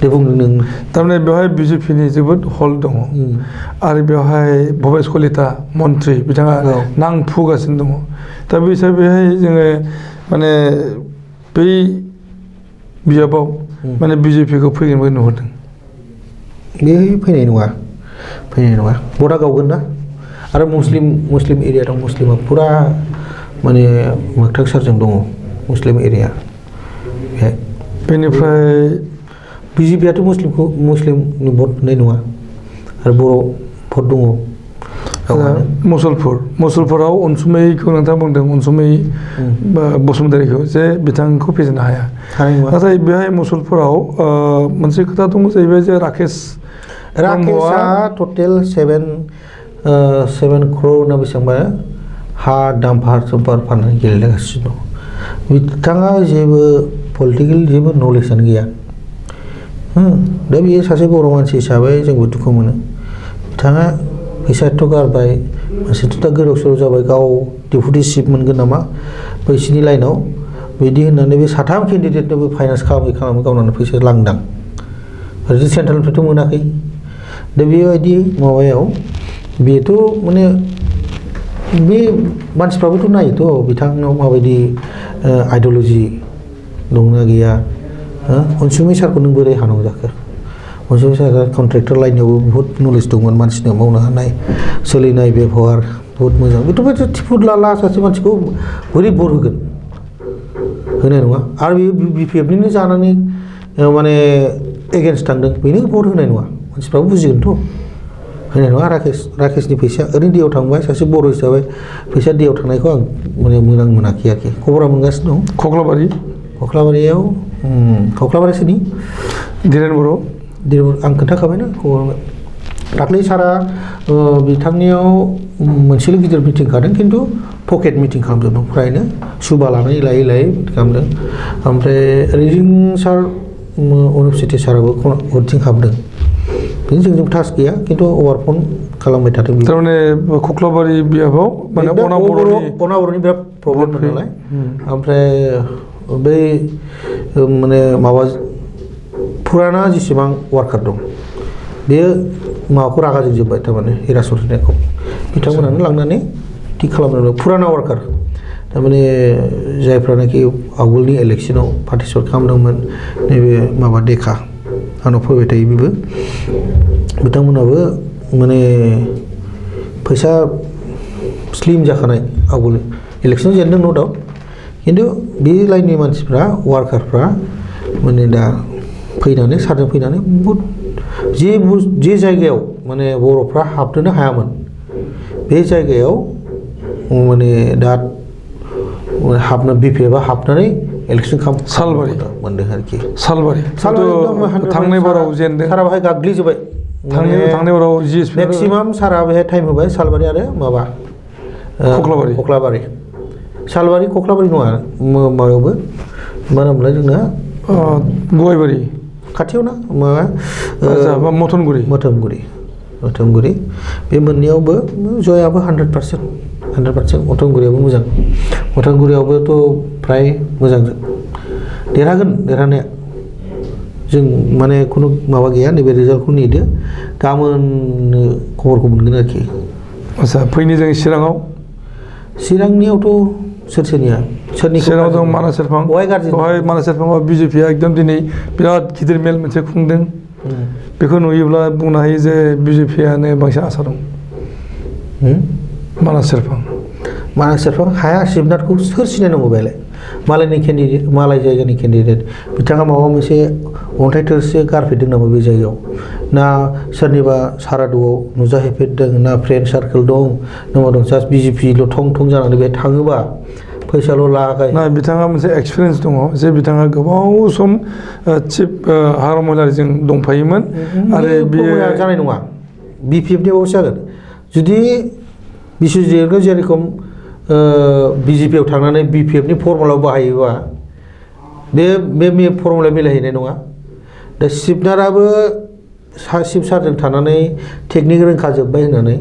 B: दे बुंदों नों
A: थारमाने बेवहाय BJPनि जोबोद हल दङ आरो बेवहाय भबेस कलिता मन्त्रि बिथाङा नांफुगासिनो दङ दा बे हिसाबैहाय जोङो माने बै बिजाबाव माने BJPखौ फैगोनबो नुहुरदों
B: बे फैनाय नङा भटआ गावगोन ना आरो मुस्लिम एरिया दं मुस्लिमा पुरा माने मोगथां सारजों दङ मुस्लिम एरिया
A: बेनिफ्राय
B: BJPआथ' मुस्लिमनि भट होनाय नङा आरो बर' भट दङ
A: मुसलपुराव अनसुमैखौ नोंथाङा बुंदों अनसुमै बसुमतारीखौ जे बिथांखौ फेजेननो हाया नाथाय बेहाय मुसलपुराव मोनसे खोथा दङ जाहैबाय जे राकेशआ
B: टटेल 7 crore ना बेसेबांबा हा दाम्पार फाननानै गेलेगासिनो दं बिथाङा जेबो पलिटिकेल जेबो नलेजआनो गैया दा बेयो सासे बर' मानसि हिसाबै जोंबो दुखु मोनो बिथाङा फैसाथ' गारबाय मानसिथ' दा गोदाव सोराव जाबाय गाव डेपुटि चिफ मोनगोन नामा बैसिनि लाइनाव बिदि होननानै बे साथाम केन्डिडेटनोबो फाइनान्स खालामै गावनानै फैसा लांदां आरो सेन्ट्रेलनिफ्रायथ' मोनाखै दा बेबायदि माबायाव बेथ' माने बे मानसिफ्राबोथ' नायोथ' बिथांनाव माबायदि आइडिय'लजि दंना गैया अनसुमै सारखौ नों बोरै हानांगौ जाखो अनसुमै सारा कन्ट्रेक्टर लाइनावबो बहुत नलेज दंमोन मानसिनो मावनो हानाय सोलिनाय बेबहार बहुत मोजां बेथ' बे टिफुद लाला सासे मानसिखौ बोरै भट होगोन होनाय नङा आरो बे BPFनिनो जानानै माने एगेन्स्ट थांदों बेनो भट होनाय नङा मानसिफ्राबो बुजिगोनथ' होनाय नङा राकेशनि फैसा ओरैनो दैयाव थांबाय सासे बर' हिसाबै फैसा दैयाव थांनायखौ आं माने मोजां मोनाखै आरोखि खबरा मोनगासिनो दं कख्लाबारियाव कख्लाबारि सोरनि
A: धीरेन बर'
B: आं खोन्थाखाबायना दाख्लै सारा बिथांनियाव मोनसेल' गिदिर मिटिं खादों खिन्थु पकेट मिटिं खालामजोबदों फ्रायनो सुबा लानानै लायै खालामदों ओमफ्राय रिजिं सार इउनिभारसिटि साराबो हरथिं हाबदों बिदिनो जोंजों टाच गैया खिन्थु अभारफन खालामबाय थादों
A: थारमाने कख्लाबारि बियाबाव माने
B: अनाबर'नि बिराद प्रब्लेम नालाय ओमफ्राय बै माने माबा फुराना जेसेबां वार्कार दं बेयो माबाखौ रागा जोंजोब्बाय थारमाने हिरासत होनायखौ बिथांमोनानो लांनानै थिग खालामनांगौ फुराना वार्कार थारमाने जायफ्रानाखि आवगोलनि इलेक्सनाव पार्टिसिपेट खालामदोंमोन नैबे माबा देखा आंनाव फैबाय थायो बेबो बिथांमोनाबो माने फैसा स्लिम जाखानाय आवगोल इलेक्सन जेनदों न' डाउट खिन्थु बे लाइननि मानसिफ्रा वार्कारफ्रा माने दा फैनानै सारजों फैनानै बहुद जे जायगायाव माने बर'फ्रा हाबनोनो हायामोन बे जायगायाव माने दा हाबनो बिपिएफआ हाबनानै इलेक्सन
A: सालबारि
B: मोनदों आरोखि
A: सालबारि थांनाय बाराव जेनदों
B: सारा बाहाय गाग्लिजोब्बाय
A: थांनाय बाराव जिएसपि
B: मेक्सिमाम सारा बेहाय टाइम होबाय सालबारि आरो माबा कख्लाबारि सालबारि कख्लाबारि नङा माबायावबो मा होनोमोनलाय जोंना
A: गवाइबारि
B: खाथियाव ना माबा मथमगुरि बे मोननैयावबो जयाबो 100% मथमगुरियाबो मोजां मथमगुरियावबोथ' फ्राय मोजां देरहागोन देरहानाया जों माने खुनु माबा गैया नैबे रिजाल्टखौ नेदो गाबोन खबरखौ मोनगोन आरोखि
A: आच्छा फैनि जों चिरांनियावथ' सोरनिया चिराङाव दं मानास सेरफां बेवहाय मानास सेरफाङाव बिजेपिया एकदम दिनै बिराद गिदिर मेल मोनसे खुंदों बेखौ नुयोब्ला बुंनो हायो जे बिजेपियानो बांसिन आसा दं मानास सेरफां
B: हाया शिबनाथखौ सोर सिनायनांगौ बेलाय मालायनि केन्डिडेट मालाय जायगानि केन्डिडेट बिथाङा माबा मोनसे अन्थाइ थोरसि गारफेरदों नामा बे जायगायाव ना सोरनिबा सारादुआव नुजाहैफेरदों ना फ्रेन्ड सार्कोल दं ना मा दं जास्ट बिजेपिल' थं जानानै बेहाय थाङोबा फैसाल' लागाय
A: ना बिथाङा मोनसे एक्सपिरियेन्स दङ जे बिथाङा गोबाव सम चिफ हाग्रामा महिलारिजों दंफायोमोन आरो बेयो
B: जानाय नङा बिपिएफनि बावसो जागोन जुदि बिश्वजितखौ जेरेखम बिजेपियाव थांनानै बिपिएफनि फर्मुलायाव बाहायोबा बे फर्मुलाया मिलायहैनाय नङा दा शिबनाथआबो शिब सारजों थानानै टेकनिक रोंखाजोब्बाय होननानै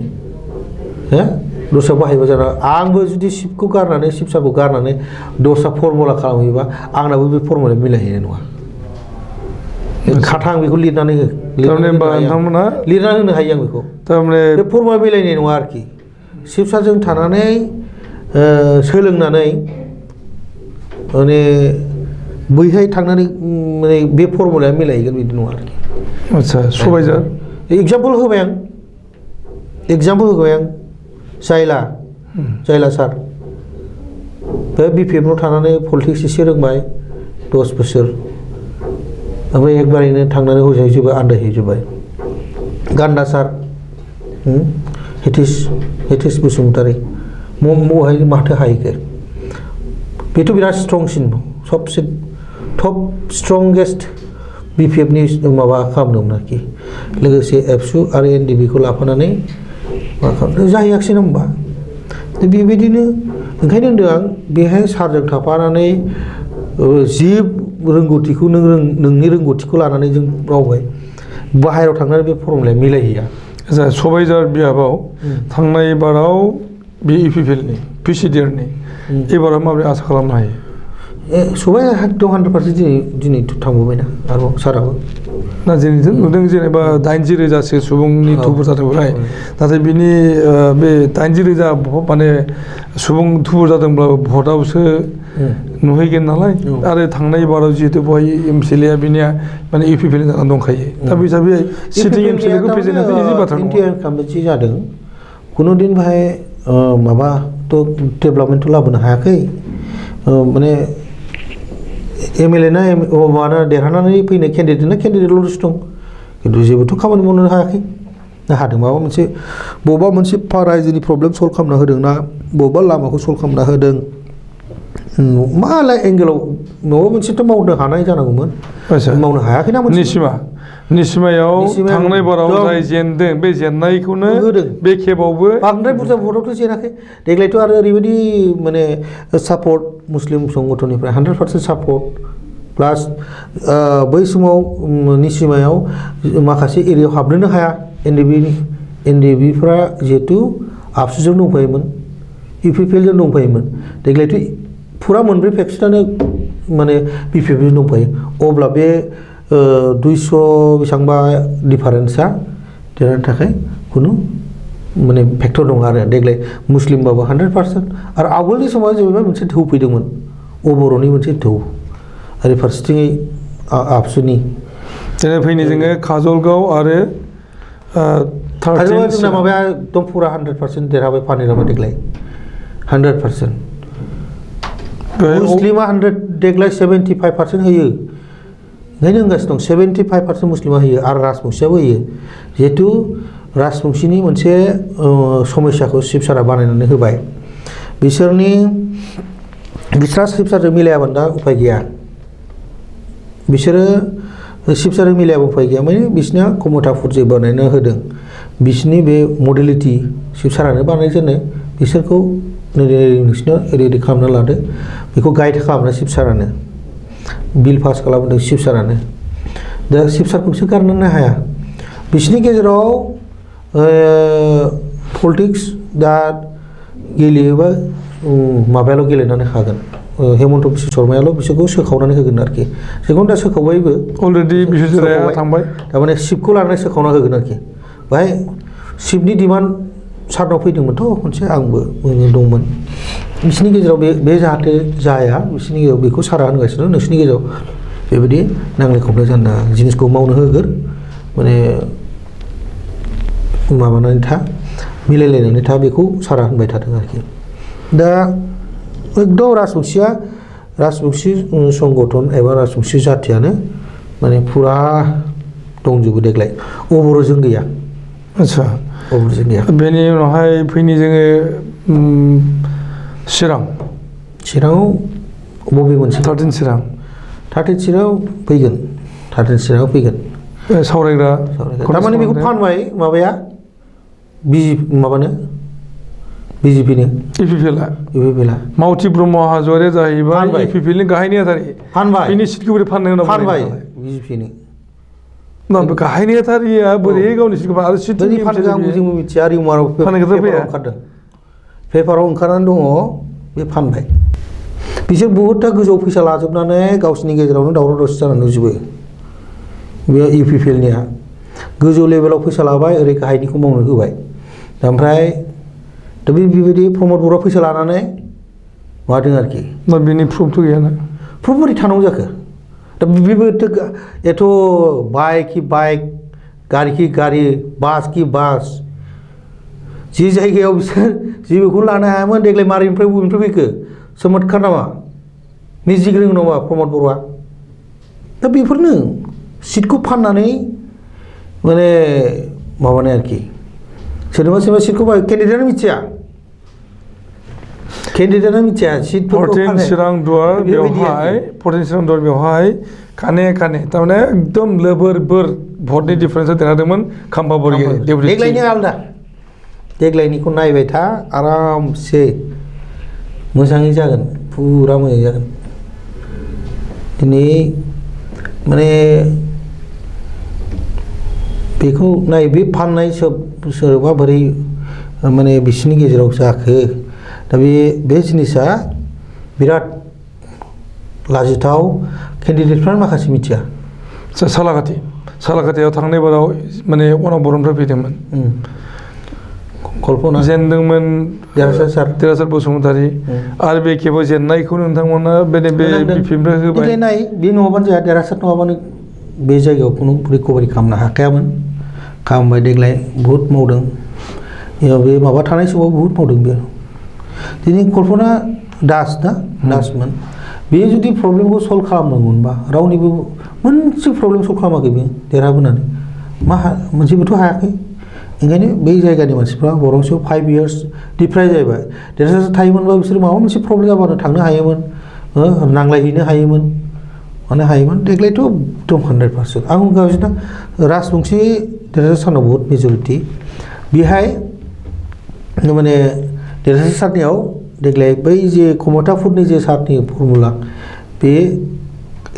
B: दस्रा बाहायबा जाना आंबो जुदि शिबखौ गारनानै शिब सारखौ गारनानै दस्रा फर्मुला खालामहैबा आंनाबो बे फर्मुलाया मिलायहैनाय नङा खाथा आं बेखौ लिरनानै
A: होनो
B: हायो आं बेखौ बे फर्मुला मिलायनाय नङा आरोखि शिब सारजों थानानै सोलोंनानै माने बैहाय थांनानै माने बे फर्मुलाया मिलायहैगोन बिदि नङा आरोखि
A: आच्छा सबायजार
B: एग्जाम्पल होबाय आं जायला सार बे बिपिएफआव थानानै पलिटिक्स एसे रोंबाय 10 बोसोर ओमफ्राय एकबारैनो थांनानै हजाहैजोब्बाय आन्दायहैजोब्बाय गान्दा सार हेतिस बसुमतारी बहाय माथो हाहैखो बेथ' बिराद स्ट्रंसिन सबसे टप स्ट्रंगेस्ट बिपिएफनि माबा खालामदोंमोन आरोखि लोगोसे एबसु आरो एनडिबिखौ लाफानानै मा खालामदों जाहैयाखिसै ना होमबा बेबायदिनो ओंखायनो होनदों आं बेहाय सारजों थाफानानै जि रोंगौथिखौ नोंनि रोंगौथिखौ लानानै जों मावबाय बाहेरायाव थांनानै बे फर्मुलाया मिलायहैया
A: सबायजार बियाबाव थांनाय बाराव बे इउपिपिएलनि पिसिडिआरनि एबाराव माबोरै आसा खालामनो हायो
B: सबाय एकदम 100% दिनैथ' थांबोबायना आरो साराबो
A: ना जों नुदों जेनेबा 80,000सो सुबुंनि थुबुर जादों बेवहाय नाथाय बिनि बे 80,000 माने सुबुं थुबुर जादोंब्लाबो भटआवसो नुहैगोन नालाय आरो थांनाय बाराव जिहेतु बहाय एमसिएलएआ बिनिया माने इउपिपिएल जानानै दंखायो दा बे हिसाबै सिटिं एमसिएलएखौ फेजेननायाथ' इजि बाथ्रा नङा
B: इन्डिया जादों कुनु दिन बाहाय माबाथ' डेभेलपमेन्टथ' लाबोनो हायाखै माने एमएलए ना माबा देरहानानै फैनाय केन्डिडेटल'सो दं खिन्थु जेबोथ' खामानि मावनो हायाखै ना हादों माबा मोनसे बबेबा मोनसे रायजोनि प्रब्लेम सल्भ खालामना होदों ना बबेबा लामाखौ सल्भ खालामना होदों मालाय एंगेलाव माबा मोनसेथ' मावनो हानाय जानांगौमोन मावनो हायाखैना मोनसे
A: निसिमायाव थांनाय बाराव जाय जेनदों बे जेननायखौनो बे खेबावबो
B: बांद्राय बुरजा भटआवथ' जेनाखै देग्लायथ' आरो ओरैबायदि माने सापर्ट मुस्लिम संगठननिफ्राय 100% सापर्ट प्लास बै समाव निसिमायाव माखासे एरियायाव हाबनोनो हाया एनडिबिफ्रा जिहेतु आबसुजों दंफायोमोन इउपिपिएलजों दंफायोमोन देग्लायथ' फुरा मोनब्रै फेक्सनानो माने बिपिएफजों दंफायो अब्ला बे 200 बेसेबांबा डिफारेन्सा देरहानो थाखाय खुनु माने फेक्टर दं आरो देग्लाय मुस्लिमबाबो 100% आरो आवगोलनि समाव जेनेबा मोनसे धौ फैदोंमोन बर'नि मोनसे धौ आरो फारसेथिङै आबसुनि
A: दिनै फैनि जोङो काजलगाव आरो
B: जोंना माबाया एकदम फुरा 100% देरहाबाय पानिरामा देग्लाय 100% मुस्लिमा 100 देग्लाय 75% होयो ओंखायनो होनगासिनो दं 75% मुस्लिमा होयो आरो राजबंशियाबो होयो जिहेतु राजबंशिनि मोनसे समस्याखौ शिबसारा बानायनानै होबाय बिसोरा शिबसारजों मिलायाबानो दा उपाय गैया बिसोरो शिबसारजों मिलायाबा उपाय गैया माने बिसोरना कमथा फुर्जि बानायना होदों बिसोरनि बे मडेलिटि शिबसारानो बानायजेनो बिसोरखौ नोंसिना ओरै खालामना लादो बेखौ गाइड खालामनो शिबसारानो बिल पास खालामदों शिबसारानो दा शिबसारखौ बिसोर गारनोनो हाया बिसोरनि गेजेराव पलिटिक्स दा गेलेयोबा माबायाल' गेलेनानै हागोन हेमन्त बिश्व शर्मायाल' बिसोरखौ सोखावनानै होगोन आरोखि जेखौनो दा सोखावबायबो
A: अलरेडि बिश्वजितआ थांबाय
B: थारमाने शिबखौ लानानै सोखावना होगोन आरोखि बाहाय शिबनि डिमान्ड सारनाव फैदोंमोनथ' खनसे आंबो दंमोन बिसोरनि गेजेराव बे जाहाथे जाया बिसोरनि गेजेराव बेखौ सारा होनगासिनो नोंसोरनि गेजेराव बेबायदि नांलाय खमलाय जानो नाङा जिनिसखौ मावनो होगोन माने माबानानै था मिलायलायनानै था बेखौ सारा होनबाय थादों आरोखि दा एकदम राजबंशी संगठन एबा राजबंशी जाथियानो माने फुरा दंजोबो देग्लाय अबर'जों गैया
A: आच्छा
B: अबर'जों गैया
A: बेनि उनावहाय फैनि जोङो चिराङाव
B: बबे मोनसे
A: 13 चिरां
B: चिराङाव फैगोन
A: सावरायग्रा
B: थारमाने बेखौ फानबाय माबाया बिजेपिनो इउपिपिएलआ
A: मावथि ब्रह्म हाज'वारिया जाहैबाय इउपिपिएलनि गाहाय नेहाथारि
B: फानबाय
A: बेनि सिटखौ बोरै फाननो होनांगौ
B: फानबाय बिजेपिनो
A: गाहाय नेहाथारिया बोरै गावनि सिटखौ आरो सिटनि
B: जोंबो मिथिया रिउमाराव ओंखारदों पेपाराव ओंखारनानै दङ बे फानबाय बिसोर बहुदथा गोजौ फैसा लाजोबनानै गावसिनि गेजेरावनो दावराव दावसि जानानै जोबो बे इउपिपिएलनिया गोजौ लेभेलाव फैसा लाबाय ओरै गाहायनिखौ मावनो होबाय ओमफ्राय दा बेबायदि प्रमद बर'आ फैसा लानानै माबादों आरोखि
A: दा बेनि प्रुफथ' गैयाना
B: प्रुफ बोरै थानांगौ जाखो दा बेबो एथ' बाइक कि बाइक गारि कि गारि बास कि बास जि जायगायाव बिसोर जेबोखौनो लानो हायामोन देग्लाय मारैनिफ्राय बबेनिफ्राय फैखो सोमोदखार नामा मिउजिक रोङो नामा प्रमद बर'आ दा बेफोरनो सिटखौ फाननानै माने माबानाय आरोखि सोरनिबा सिटखौ केन्डिडेटआनो मिथिया सिटफोरखौ
A: 14 चिरां दुवार बेवहाय काने थारमाने एकदम लोबोर भटनि डिफारेन्सआव देरहादोंमोन खाम्फा बरगयारि
B: देग्लायनि आलदा देग्लायनिखौ नायबाय था आरामसे मोजाङै जागोन फुरा मोजां जागोन दिनै माने बेखौ नाय बे फाननाय सोरबा बोरै माने बिसोरनि गेजेराव जाखो दा बे जिनिसा बिराद लाजिथाव केन्डिडेटफ्रानो माखासे मिथिया
A: सालाकाथियाव थांनाय बाराव माने अनाव बर'निफ्राय फैदोंमोन
B: कल्पना
A: जेनदोंमोन देरहासार बसुमतारी आरो बे खेबाव जेननायखौ नोंथांमोना बे बिपिनिफ्राय होबाय
B: नाय बे नङाबानो जाया देरहासार नङाबानो बे जायगायाव खुनु रिकभारि खालामनो हाखायामोन खालामबाय देग्लाय बहुद मावदों बे माबा थानाय समाव बहुद मावदों बे दिनै कल्पना दासमोन बे जुदि प्रब्लेमखौ सल्भ खालामनांगौमोनबा रावनिबो मोनसे प्रब्लेम सल्भ खालामाखै बे देरहाबोनानै मोनसेबोथ' हायाखै ओंखायनो बै जायगानि मानसिफ्रा बरंसो 5 years डिफ्राय जाहैबाय देरहासार थायोमोनबा बिसोर माबा मोनसे प्रब्लेम जाबानो थांनो हायोमोन नांलायहैनो हायोमोन माने हायोमोन देग्लायथ' एकदम 100% आं बुंगासिनो राजबंशी देरहासार सानाव बहुत मेजरिटि बेहाय माने देरहासार सारनियाव देग्लाय बै जे कमतापुरनि जे सारनि फर्मुला बे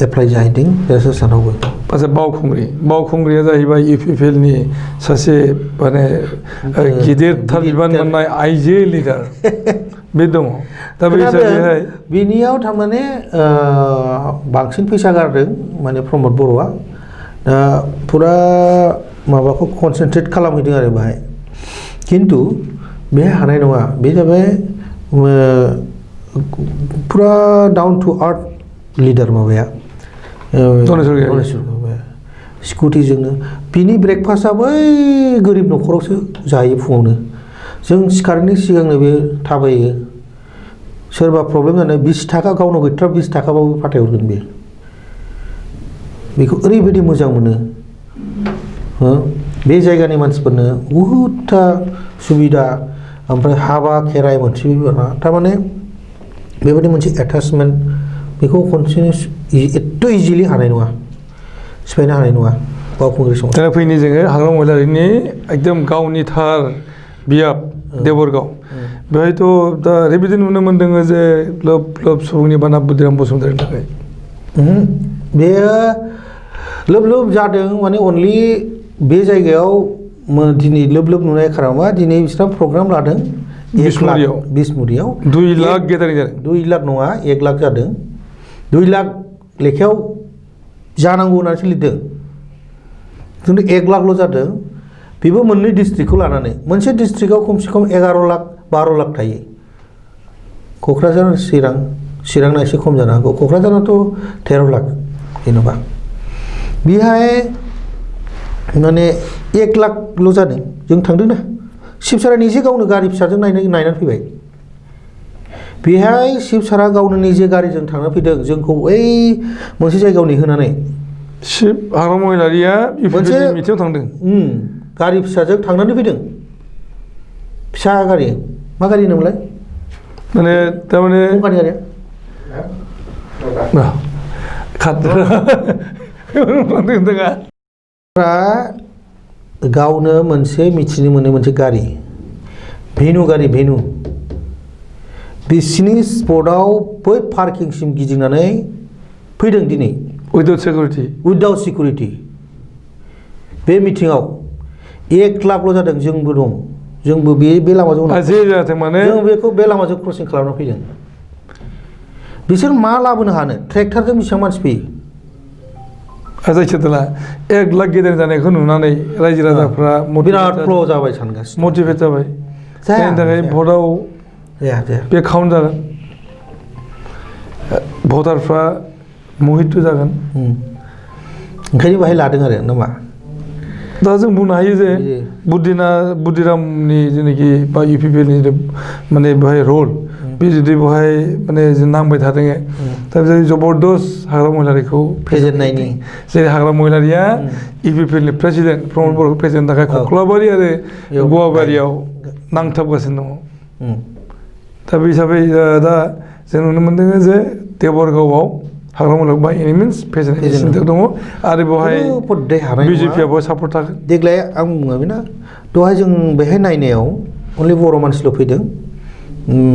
B: एप्लाइ जाहैदों देरहासार सानावबो
A: आচ্ছা बावखुंग्रिया जाहैबाय UPPL नि सासे माने गिदिरथार बिबान मोननाय आइजो लिडार बे दङ दा बे हिसाबैहाय
B: बिनियाव थारमाने बांसिन फैसा गारदों माने प्रमद बर'आ दा फुरा माबाखौ कनसेन्ट्रेट खालामहैदों आरो बाहाय खिन्थु बेहाय हानाय नङा बे जाबाय फुरा डाउन टु आर्थ लिडार माबाया स्कुटिजोंनो बिनि ब्रेकफास्टआ बै गोरिब न'खरावसो जायो फुङावनो जों सिखारनायनि सिगांनो बे थाबायो सोरबा प्रब्लेम जानाय 20 थाखा गावनाव गैथारा 20 थाखाबाबो फाथायहरगोन बेखौ ओरैबायदि मोजां मोनो बे जायगानि मानसिफोरनो बहुदथा सुबिदा ओमफ्राय हाबा खेराइ मोनसे थारमाने बेबायदि मोनसे एटाचमेन्ट बेखौ खनसेनो एथ' इजिलि हानाय नङा सिफायनो हानाय नङा बावखुंग्रि समाव
A: दा फैनि जोङो हाग्रामा महिलारिनि एकदम गावनि थार बियाब देबरगाव बेहायथ' दा ओरैबायदि नुनो मोन्दों जे लोब लोब सुबुंनि बाना बुदिराम बसुमतारिनि थाखाय
B: बेयो लोब लोब जादों माने अनलि बे जायगायाव दिनै लोब लोब नुनाय खार'ना दिनै बिसोरहा प्रग्राम लादों बिसमुरियाव
A: 2 लाख गेदारिं जादों
B: 2 लाख नङा 1 लाख जादों 2 लाख लेखायाव जानांगौ होननानैसो लिरदों खिन्थु 1 लाखल' जादों बेबो मोननै डिस्ट्रिक्टखौ लानानै मोनसे डिस्ट्रिक्टआव खमसे खम 11 लाख 12 लाख थायो क'क्राझार चिरांना एसे खम जानो हागौ क'क्राझाराथ' 13 लाख जेनेबा बेहाय माने 1 लाखल' जादों जों थांदोंना शिबसारा निजे गावनो गारि फिसाजों नायनानै फैबाय बेहाय शिबसारा गावनो निजे गारिजों थांना फैदों जोंखौ बै मोनसे जायगायाव नेहोनानै
A: हाग्रामा महिलारिया मोनसे मिटिंआव थांदों
B: गारि फिसाजों थांनानै फैदों फिसा गारि मा गारि होनोमोनलाय
A: माने थारमाने
B: गारि गारिया गावनो मोनसे मिथिनो मोनो मोनसे गारि भेनु बिसिनि स्पटआव बै पार्किंसिम गिदिंनानै फैदों दिनै उइदाउट सिकिउरिटि बे मिटिङाव 1 लाखल' जादों जोंबो दं जोंबो बे लामाजों जों बेखौ बे लामाजों क्रसिं खालामना फैदों बिसोर मा लाबोनो हानो ट्रेक्टरजों बेसेबां मानसि फैयो
A: जायखिजाया 1 लाख गेदेर जानायखौ नुनानै रायजो राजाफ्रा
B: बिराद फ्ल' जाबाय सानगासिनो
A: मटिभेट जाबाय जायनि थाखाय भटआव बे काउन्ट जागोन भटारफ्रा मोहित जागोन
B: ओंखायनो बाहाय लादों आरो नामा
A: दा जों बुंनो हायो जे बुदिरामनि जेनाखि बा UPPL नि माने बेहाय रल बे जुदि बेहाय माने नांबाय थादों दा जबरदस्त हाग्रामा महिलारिखौ
B: फेजेननायनि
A: जेरै हाग्रामा महिलारिया UPPL नि प्रेसिडेन्ट प्रमद बर'खौ फेजेननो थाखाय कख्लाबारि आरो गुवाबारियाव नांथाबगासिनो दङ दा बे हिसाबै दा जों नुनो मोनदों जे देबरगावआव हाग्रामा महिलारिखौ बाय एनि मिन्स फेजेननायनि सिन्था दङ आरो बेवहाय BJP आ सापर्ट थागोन
B: देग्लाय आं बुङाखै ना दहाय जों बेहाय नायनायाव अनलि बर' मानसिल' फैदों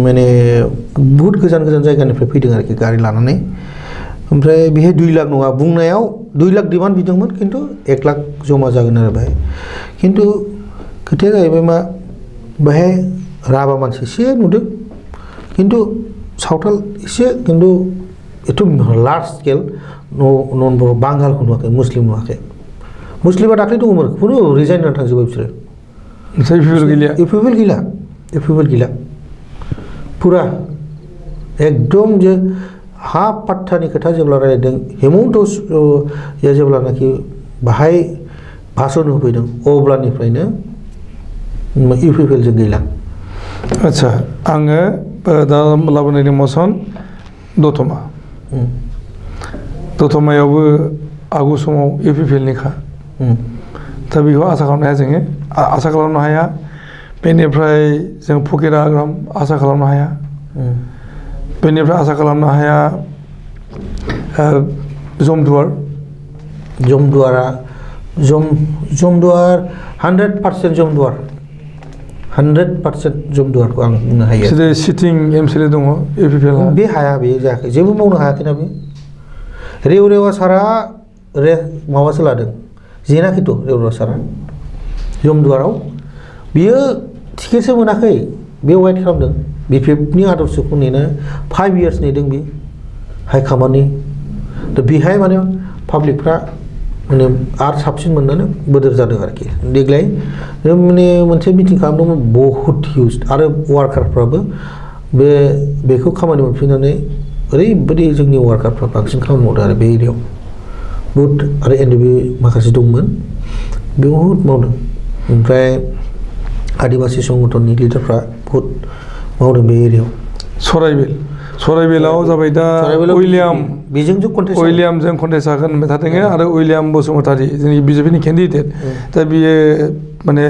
B: माने बुहुत गोजान जायगानिफ्राय फैदों आरोखि गारि लानानै ओमफ्राय बेहाय 2 लाख नङा बुंनायाव 2 लाख डिमान्ड बिदोंमोन खिन्थु 1 लाख जमा जागोन आरो बेहाय खिन्थु खोथाया जाहैबाय मा बेहाय राभा मानसि एसे नुदों खिन्थु सावथाल एसे खिन्थु एथ' लार्ज स्केल नन बर' बांगालखौ नुवाखै मुस्लिम नुवाखै मुस्लिमा दाख्लै दङमोन खुनु रिजाइन होनानै थांजोब्बाय बिसोरो एफिबेल गैला फुरा एकदम जे हा पात्तानि खोथा जेब्ला रायलायदों हेमन्त जेब्लानाखि बाहाय भाषण होफैदों अब्लानिफ्रायनो UPPL जों गैला
A: आच्छा आङो दा लाबोनायनि मसन दतमायावबो आगु समाव UPPL निखा दा बेखौ आसा खालामनो हाया बेनिफ्राय जों फकिरा आग्राम आसा खालामनो हाया बेनिफ्राय आसा खालामनो हाया जमदुवार
B: जमदुवार 100% जमदुवार 100% जमदुवारखौ आं बुंनो हायो
A: बिसोरो सिटिं एमसिएलए दङ इउपिपिएल
B: बे हाया बे जायाखै जेबो मावनो हायाखैना बे रेवरेवा सारा माबासो लादों जेनाखैथ' रेवरेवा सारा जमदुवाराव बियो टिकेटसो मोनाखै बे वाइट खालामदों बिपिएफनि आदर्शखौ नेनो 5 इयार्स नेदों बे हाइकामान्डनि दा बेहाय माने पाब्लिकफ्रा माने आरो साबसिन मोननानै बोदोर जादों आरोखि देग्लाय माने मोनसे मिटिं खालामदोंमोन बहुद हिउज आरो वार्कारफ्राबो बेखौ खामानि मोनफिननानै ओरैबायदि जोंनि वार्कारफ्रा बांसिन खामानि मावदों आरो बे एरियायाव बहुद आरो एनडिबि माखासे दंमोन बहुद मावदों ओमफ्राय आदिबासि संगठननि लिडारफ्रा बहुद मावदों बे एरियायाव
A: सराइबिलाव जाबाय दा उइलियामजों कन्टेस्ट जागोन होनबाय थादों आरो उइलियाम बसुमतारी जोंनि बिजेपिनि केन्डिडेट दा बियो माने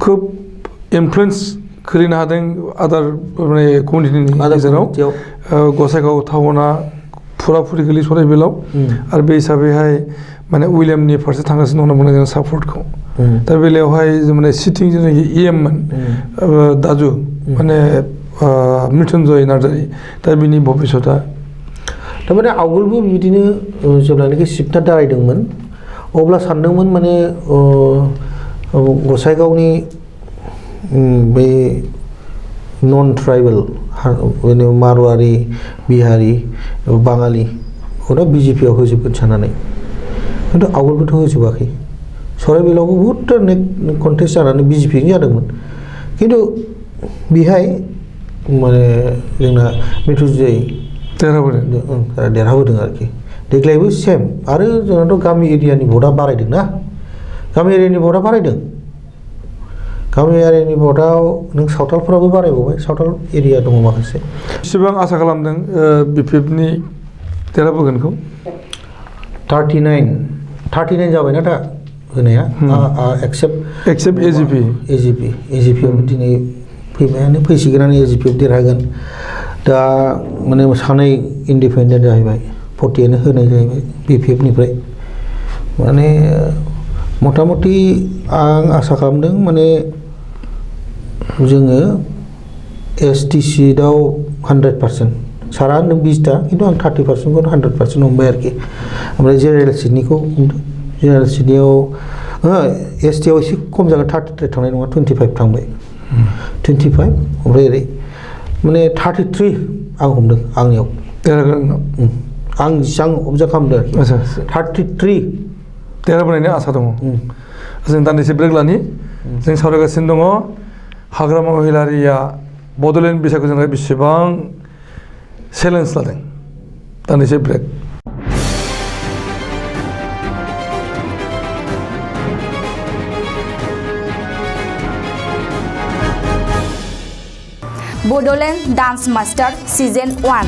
A: खोब इनफ्लुयेन्स खोलैनो हादों आदार माने कमिउनिटिनि गेजेराव गसाइगाव टाउना फुराफुरि गोलैयो सराइबिलाव आरो बे हिसाबैहाय माने उइलियामनि फारसे थांगासिनो दं होनना बुंनाय जों सापर्टखौ दा बेलायावहाय माने सिटिं जेनाखि इएममोन दाजु माने मृत्युन्जय नार्जारि दा बिनि भबिसतआ
B: थारमाने आवगोलबो बिदिनो जेब्लानाखि सिपना दारायदोंमोन अब्ला सानदोंमोन माने गसाइगावनि बे नन ट्राइबेल मारवारि बिहारि बाङालि दा बिजेपियाव होजोबगोन साननानै खिन्थु आवगोलबोथ' होजोबाखै सराइबिलावबो बहुद कन्टेस्ट जानानै बिजेपिनि जादोंमोन खिन्थु बेहाय माने जोंना मृत्युन्जय देरहाबोदों आरोखि देग्लायबो सेम आरो जोंनाथ' गामि एरियानि भटआ बारायदों ना गामि एरियानि भटआ बारायदों गामि एरियानि भटआव नों सावथालफोराबो बारायबावबाय सावथाल एरिया दङ माखासे
A: बेसेबां आसा खालामदों बिपिएफनि देरहाबोगोनखौ
B: 39 जाबायना दा होनाया एक्सेप्ट एजिपिआव दिनै फैबायानो फैसिगोनानो एजिपिआव देरहागोन दा माने सानै इन्डिपेन्डेन्ट जाहैबाय 40 होनाय जाहैबाय बिपिएफनिफ्राय माने मथा मथि आं आसा खालामदों माने जोङो एसटि सिटआव 100% सारा नों 20टा खिन्थु आं 30%खौनो 100% हमबाय आरोखि ओमफ्राय जेनेरेल सिटनिखौ जेनेरेल सिटनियाव एसटिआव एसे खम जागोन 33 थांनाय नङा 25 थांबाय 25 ओमफ्राय ओरै माने 33 आं हमदों आंनियाव आं जेसां अबजार्भ खालामदों आरोखि 33
A: देरहाबोनायनि आसा दङ जों दान्दिसे ब्रेक लानि जों सावरायगासिनो दङ हाग्रामा महिलारिया बड'लेण्ड बिसायख'जों बेसेबां चेलेन्ज लादों दान्दिसे break
C: Bodoland dance master season 1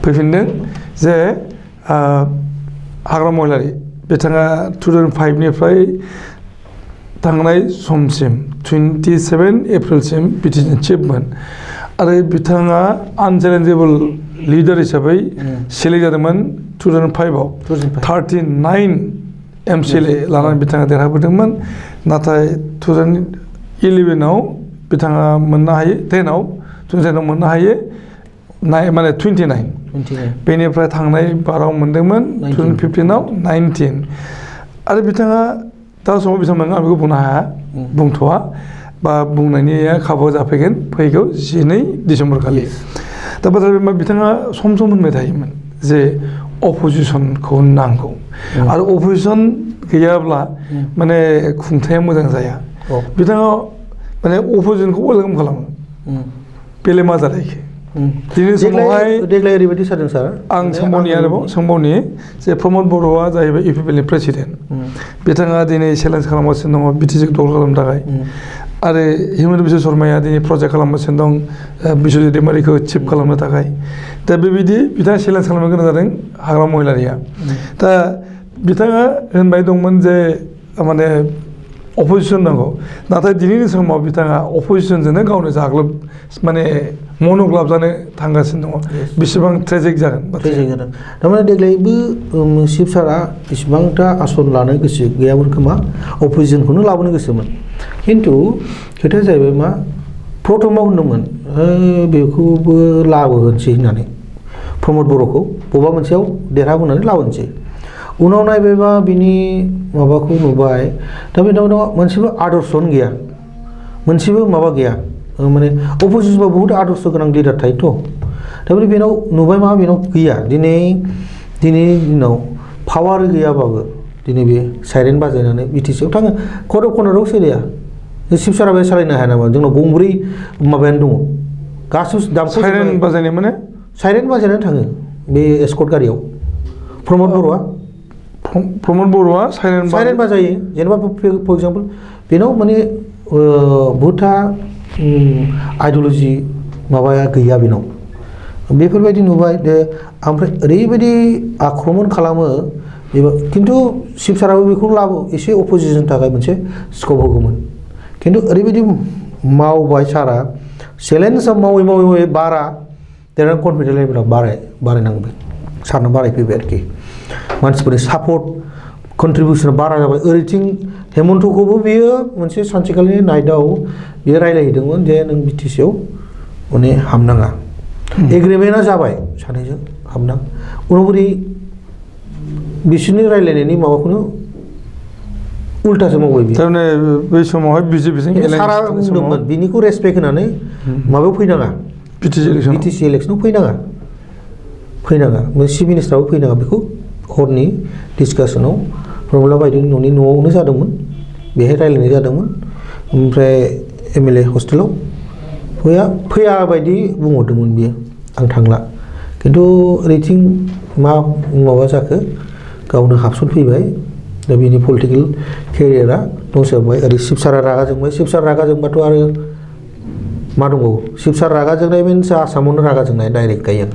A: फैफिनदों जे हाग्रामा महिलारि बिथाङा 2005निफ्राय थांनाय समसिम 27 एप्रिलसिम बिटिसिनि चिफमोन आरो बिथाङा आनचेलेन्जेबल लिडार हिसाबै सेलेक्ट जादोंमोन 2005आव 39 एमसिएलए लानानै बिथाङा देरहाबोदोंमोन नाथाय 2011आव बिथाङा मोननो हायो 10आव 2010आव मोननो हायो माने 29 बेनिफ्राय थांनाय बाराव मोनदोंमोन 2015आव 19 आरो बिथाङा दा समाव बिथांमोना आं बेखौ बुंनो हाया बुंथ'वा बा बुंनायनि खाबुआ जाफैगोन फैगौ 12 डिसेम्बर खालि दा बाथ्राया बिथाङा सम सम होनबाय थायोमोन जे अपोजिसनखौ नांगौ आरो अपोजिसन गैयाब्ला माने खुंथाया मोजां जाया बिथाङा माने अपोजिसनखौ वेलकाम खालामो बेलाय मा जालायखो दिनै समावहाय
B: देग्लाय ओरैबायदि जादों सार
A: आं सोंबावनि जे प्रमद बर'आ जाहैबाय इउपिपिएलनि प्रेसिडेन्ट बिथाङा दिनै चेलेन्ज खालामगासिनो दङ बिटिसिखौ दल खालामनो थाखाय आरो हिमन्त बिश्व शर्माया दिनै प्रजेक्ट खालामगासिनो दं बिश्वजित दैमारिखौ चिफ खालामनो थाखाय दा बेबायदि बिथाङा चेलेन्ज खालामनो गोनां जादों हाग्रामा महिलारिया दा बिथाङा होनबाय दंमोन जे माने अपोजिसन नांगौ नाथाय दिनैनि समाव बिथाङा अपोजिसनजोंनो गावनो जाग्लोब माने मन'ग्लाबजानो थांगासिनो दङ बेसेबां ट्रेजिक जागोन
B: ट्रेजिक जादों थारमाने देग्लायबो शिब सारा इसिबांथा आसन लानो गोसो गैयामोन खोमा अपोजिसनखौनो लाबोनो गोसोमोन खिन्थु खोथाया जाहैबाय मा प्रथमाव होनदोंमोन बेखौबो लाबोनोसै होननानै प्रमद बर'खौ बबेबा मोनसेयाव देरहाबोनानै लाबोनोसै उनाव नायबायबा बिनि माबाखौ नुबाय दा बिथांमोनाव मोनसेबो आदर्शआनो गैया मोनसेबो माबा गैया माने अपोजिसनबा बहुत आदर्श गोनां लिडार थायोथ' थारमाने बेनाव नुबाय मा बेनाव गैया दिनैनि दिनाव पावार गैयाबाबो दिनै बे साइरेन बाजायनानै बिटिसिआव थाङो कड अफ कन्डाक्टआव सोलिया शिब सारा बे सालायनो हाया नामा जोंनाव गंब्रै माबायानो दङ गासिबो दामखौ
A: साइरेन बाजायनाय माने
B: साइरेन बाजायनानै थाङो बे एस्कर्ट गारियाव प्रमद बर'आ साइरेन बाजायो जेनेबा फर एग्जाम्पल बेनाव माने बहुतथा आइडिअल'जि माबाया गैया बेनाव बेफोरबायदि नुबाय दे ओमफ्राय ओरैबायदि आक्रमन खालामो खिन्थु शिब साराबो बेखौ एसे अपोजिसननि थाखाय मोनसे स्कप होगौमोन खिन्थु ओरैबायदि मावबाय सारा चेलेन्जआ मावै मावै बारा देरहाना कनफिडेन्स लेभेलाव बारायनांबाय सारनो बारायफैबाय आरोखि मानसिफोरनि सापर्ट कन्ट्रिबिउसना बारा जाबाय ओरैथिं हेमन्तखौबो बियो मोनसे सानसेखालि नाइटआव बियो रायज्लायहैदोंमोन जे नों बिटिसिआव माने हाबनाङा एग्रिमेन्टआ जाबाय सानैजों हाबनां उनाव बोरै बिसोरनि रायज्लायनायनि माबाखौनो उल्टासो मावबाय बियो
A: थारमाने बै समावहाय बिजेपिजों
B: सारा बुंदोंमोन बिनिखौ रेसपेक्ट होनानै माबायाव फैनाङा बिटिसि इलेक्सनाव फैनाङा चिफ मिनिस्टाराबो फैनाङा बेखौ हरनि डिसकासनाव प्रमिला बायदिनि न'नि न'आवनो जादोंमोन बेहाय रायज्लायनाय जादोंमोन ओमफ्राय MLA हस्टेलाव फैया बायदि बुंहरदोंमोन बियो आं थांला खिन्थु ओरैथिं माबा जाखो गावनो हाबसनफैबाय दा बिनि पलिटिकेल केरियारा दंसोबाय ओरै शिब सारा रागा जोंबाय शिब सारा रागा जोंबाथ' आरो मा दंबावो शिब सारा रागा जोंनाय मिन्स आसामावनो रागा जोंनाय डाइरेक्ट गायो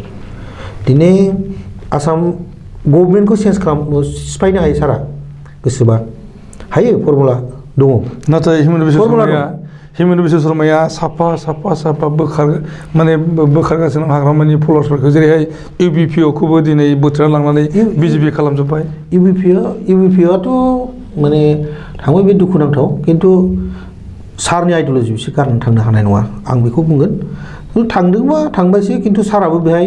B: दिनै आसाम गभर्नमेन्टखौ चेन्ज सिफायनो हायो सारा गोसोबा हायो फर्मुला दङ
A: नाथाय हिमन्त बिश्व शर्माया साफा बोखारगासिनो हाग्रामानि फल'सफोरखौ जेरैहाय UBPOखौबो दिनै बोथोरा लांनानै BJP खालामजोब्बाय
B: UBPOआथ' माने थांबाय बे दुखुनांथाव खिन्थु सारनि आइडिअल'जि बिसोर गारनानै थांनो हानाय नङा आं बेखौ बुंगोन थांदोंबा थांबायसो खिन्थु साराबो बेहाय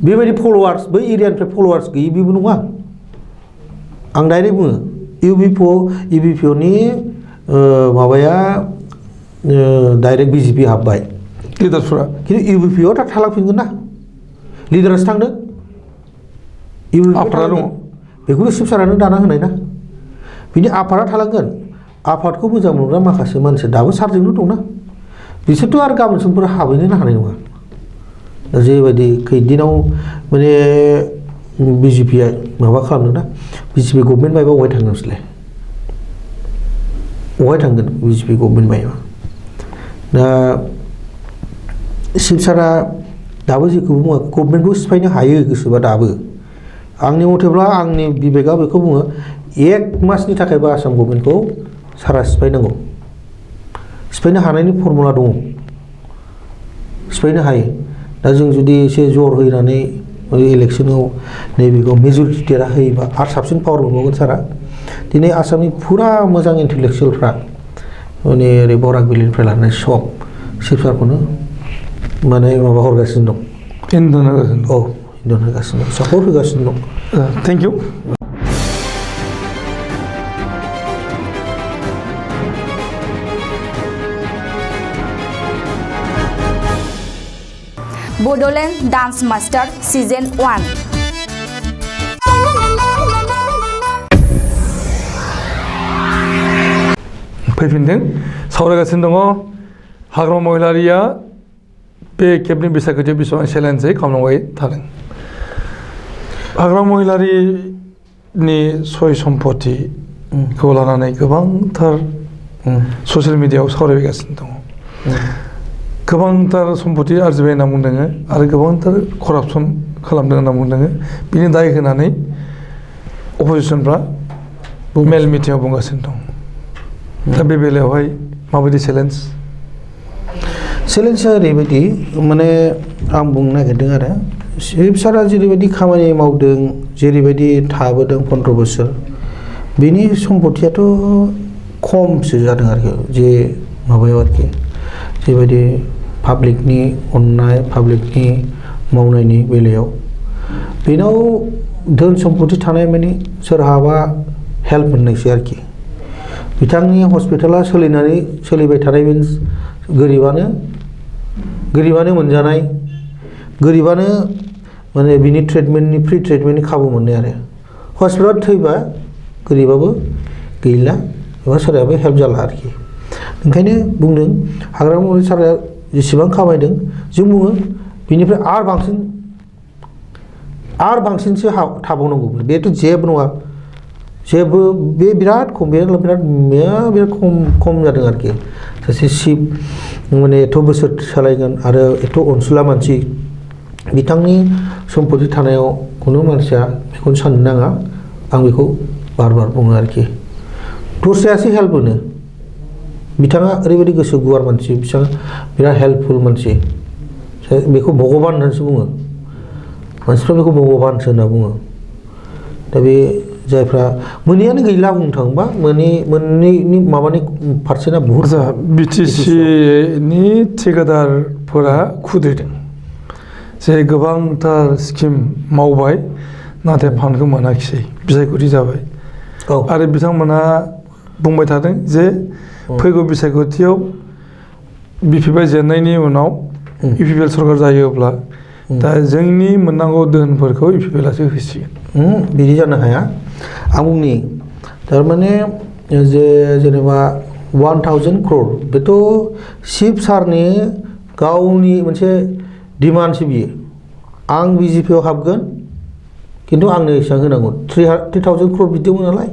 B: बेबायदि फल'वार्स बै एरियानिफ्राय फल'वार्स गैयि बेबो नङा आं डाइरेक्ट बुङो UBPOनि माबाया डाइरेक्ट BJP हाबबाय
A: लिडारफोरा
B: खिन्थु UBPO दा थालांफिनगोन ना लिडारासो थांदों
A: आफादा दङ
B: बेखौनो शिब सारानो दाना होनाय ना बिनि आफादा थालांगोन आफादखौ मोजां मोनग्रा माखासे मानसि दाबो सारजोंनो दंना बिसोरथ' आरो गाबोन समफोर हाबहैनो हानाय नङा जेबायदि खैदिनाव माने BJPआ माबा खालामदों ना BJP गभर्नमेन्ट बायबा अहाय थांगोन नोंसोरलाय अहाय थांगोन BJP गभर्नमेन्ट बायबा दा शिब सारा दाबो जेखौबो बुङो गभर्नमेन्टखौ सिफायनो हायो गोसोबा दाबो आंनि मथेब्ला आंनि बिबेकआ बेखौ बुङो 1 मासनि थाखायबो आसाम गभर्नमेन्टखौ सारा सिफायनो हानायनि फर्मुला दङ सिफायनो हायो दा जों जुदि एसे जर होनानै इलेक्सनाव नैबेखौ मेजरिटि देरहा होयोबा आरो साबसिन पावार मोनबावगोन सारा दिनै आसामनि फुरा मोजां इन्टेलेक्सुयेलफ्रा माने ओरै बराक भेलिनिफ्राय लानानै सब शिब सारखौनो माने माबा हरगासिनो दं
A: इन्धन होगासिनो
B: औ इन्धन होगासिनो दं सापर्ट होगासिनो दं
A: thank you
C: Bodoland dance master season 1
A: फैफिनदों सावरायगासिनो दङ हाग्रामा महिलारिया बे खेबनि बिसायख'थियाव बेसेबां चेलेन्जै खालामलांबाय थादों हाग्रामा महिलारिनि सय सम्पथिखौ लानानै गोबांथार ससियेल मिडियायाव सावरायगासिनो दङ गोबांथार सम्पथि आरजिबाय होनना बुंदों आरो गोबांथार करापसन खालामदों होनना बुंदों बिनि दाय होनानै अपोजिसनफ्रा मेल मिटिंआव बुंगासिनो दं दा बे बेलायावहाय माबायदि
B: चेलेन्जआ ओरैबायदि माने आं बुंनो नागिरदों आरो चिफ सारा जेरैबायदि खामानि मावदों जेरैबायदि थाबोदों 15 बोसोर बिनि सम्पथियाथ' खमसो जादों आरोखि जे माबायाव आरोखि जेबायदि पाब्लिकनि अननाय पाब्लिकनि मावनायनि बेलायाव बेनाव धोन सम्पथि थानाय माने सोरहाबा हेल्प मोननायसै आरोखि बिथांनि हस्पिटाला सोलिबाय थानाय मिन्स गोरिबानो मोनजानाय गोरिबानो माने बिनि ट्रिटमेन्टनि फ्रि ट्रिटमेन्टनि खाबु मोननाय आरो हस्पिटाल थैबा गोरिबाबो गैला एबा सोरहाबो हेल्प जाला आरोखि ओंखायनो बुंदों हाग्रामा महिलारि सारा जेसेबां खामायदों जों बुङो बिनिफ्राय आरो बांसिनसो थाबावनांगौ बेथ' जेबो नङा जेबो बे बिराद खम बिराद खम जादों आरोखि सासे चिफ माने एथ' बोसोर सालायगोन आरो एथ' अनसुला मानसि बिथांनि सम्पथि थानायाव खुनु मानसिया बेखौनो साननो नाङा आं बेखौ बार बुङो आरोखि दस्रायासो हेल्प होनो बिथाङा ओरैबायदि गोसो गुवार मानसि बिथाङा बिराद हेल्पफुल मानसि बेखौ भगबान होननानैसो बुङो मानसिफ्रा बेखौ भगबानसो होनना बुङो दा बे जायफ्रा मोनैयानो गैला बुंनो थाङोबा मोननैनि माबानि पारसेन्टआ बहुत
A: बिटिसिनि ठेकेदारफोरा खुद्रिदों जे गोबांथार स्किम मावबाय नाथाय फान्डखौ मोनाखिसै बिसायख'थि जाबाय आरो बिथांमोना बुंबाय थादों जे फैगौ बिसायख'थियाव बिपिएल जेननायनि उनाव इउपिपिएल सरकार जायोब्ला दा जोंनि मोननांगौ दोहोनफोरखौ इउपिपिएलआसो होसिगोन
B: बिदि जानो हाया आं बुंनि थारमाने जेनेबा 1000 crore बेथ' चिफ सारनि गावनि मोनसे डिमान्डसो बियो आं बिजेपिआव हाबगोन खिन्थु आंनो एसेबां होनांगौ 3000 crore बिदोंमोन नालाय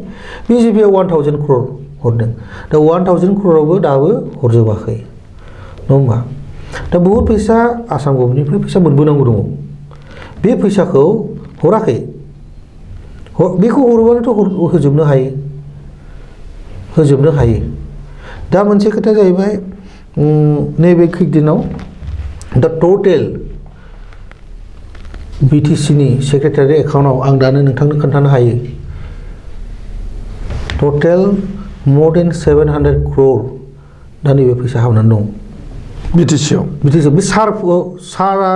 B: बिजेपिआव 1000 crore हरदों दा 1000 crore दाबो हरजोबाखै नङा होमबा दा बहुत फैसा आसाम गभर्नमेन्टनिफ्राय फैसा मोनबोनांगौ दङ बे फैसाखौ हराखै बेखौ हरोबानोथ' होजोबनो हायो दा मोनसे खोथा जाहैबाय नैबे खैदिनाव दा टटेल बिटिसिनि सेक्रेटारि एकाउन्टआव आं दानो नोंथांनो खोन्थानो हायो टटेल more than 700 crore दा नैबे फैसा हाबनानै दं
A: बिटिसिआव
B: बे सारा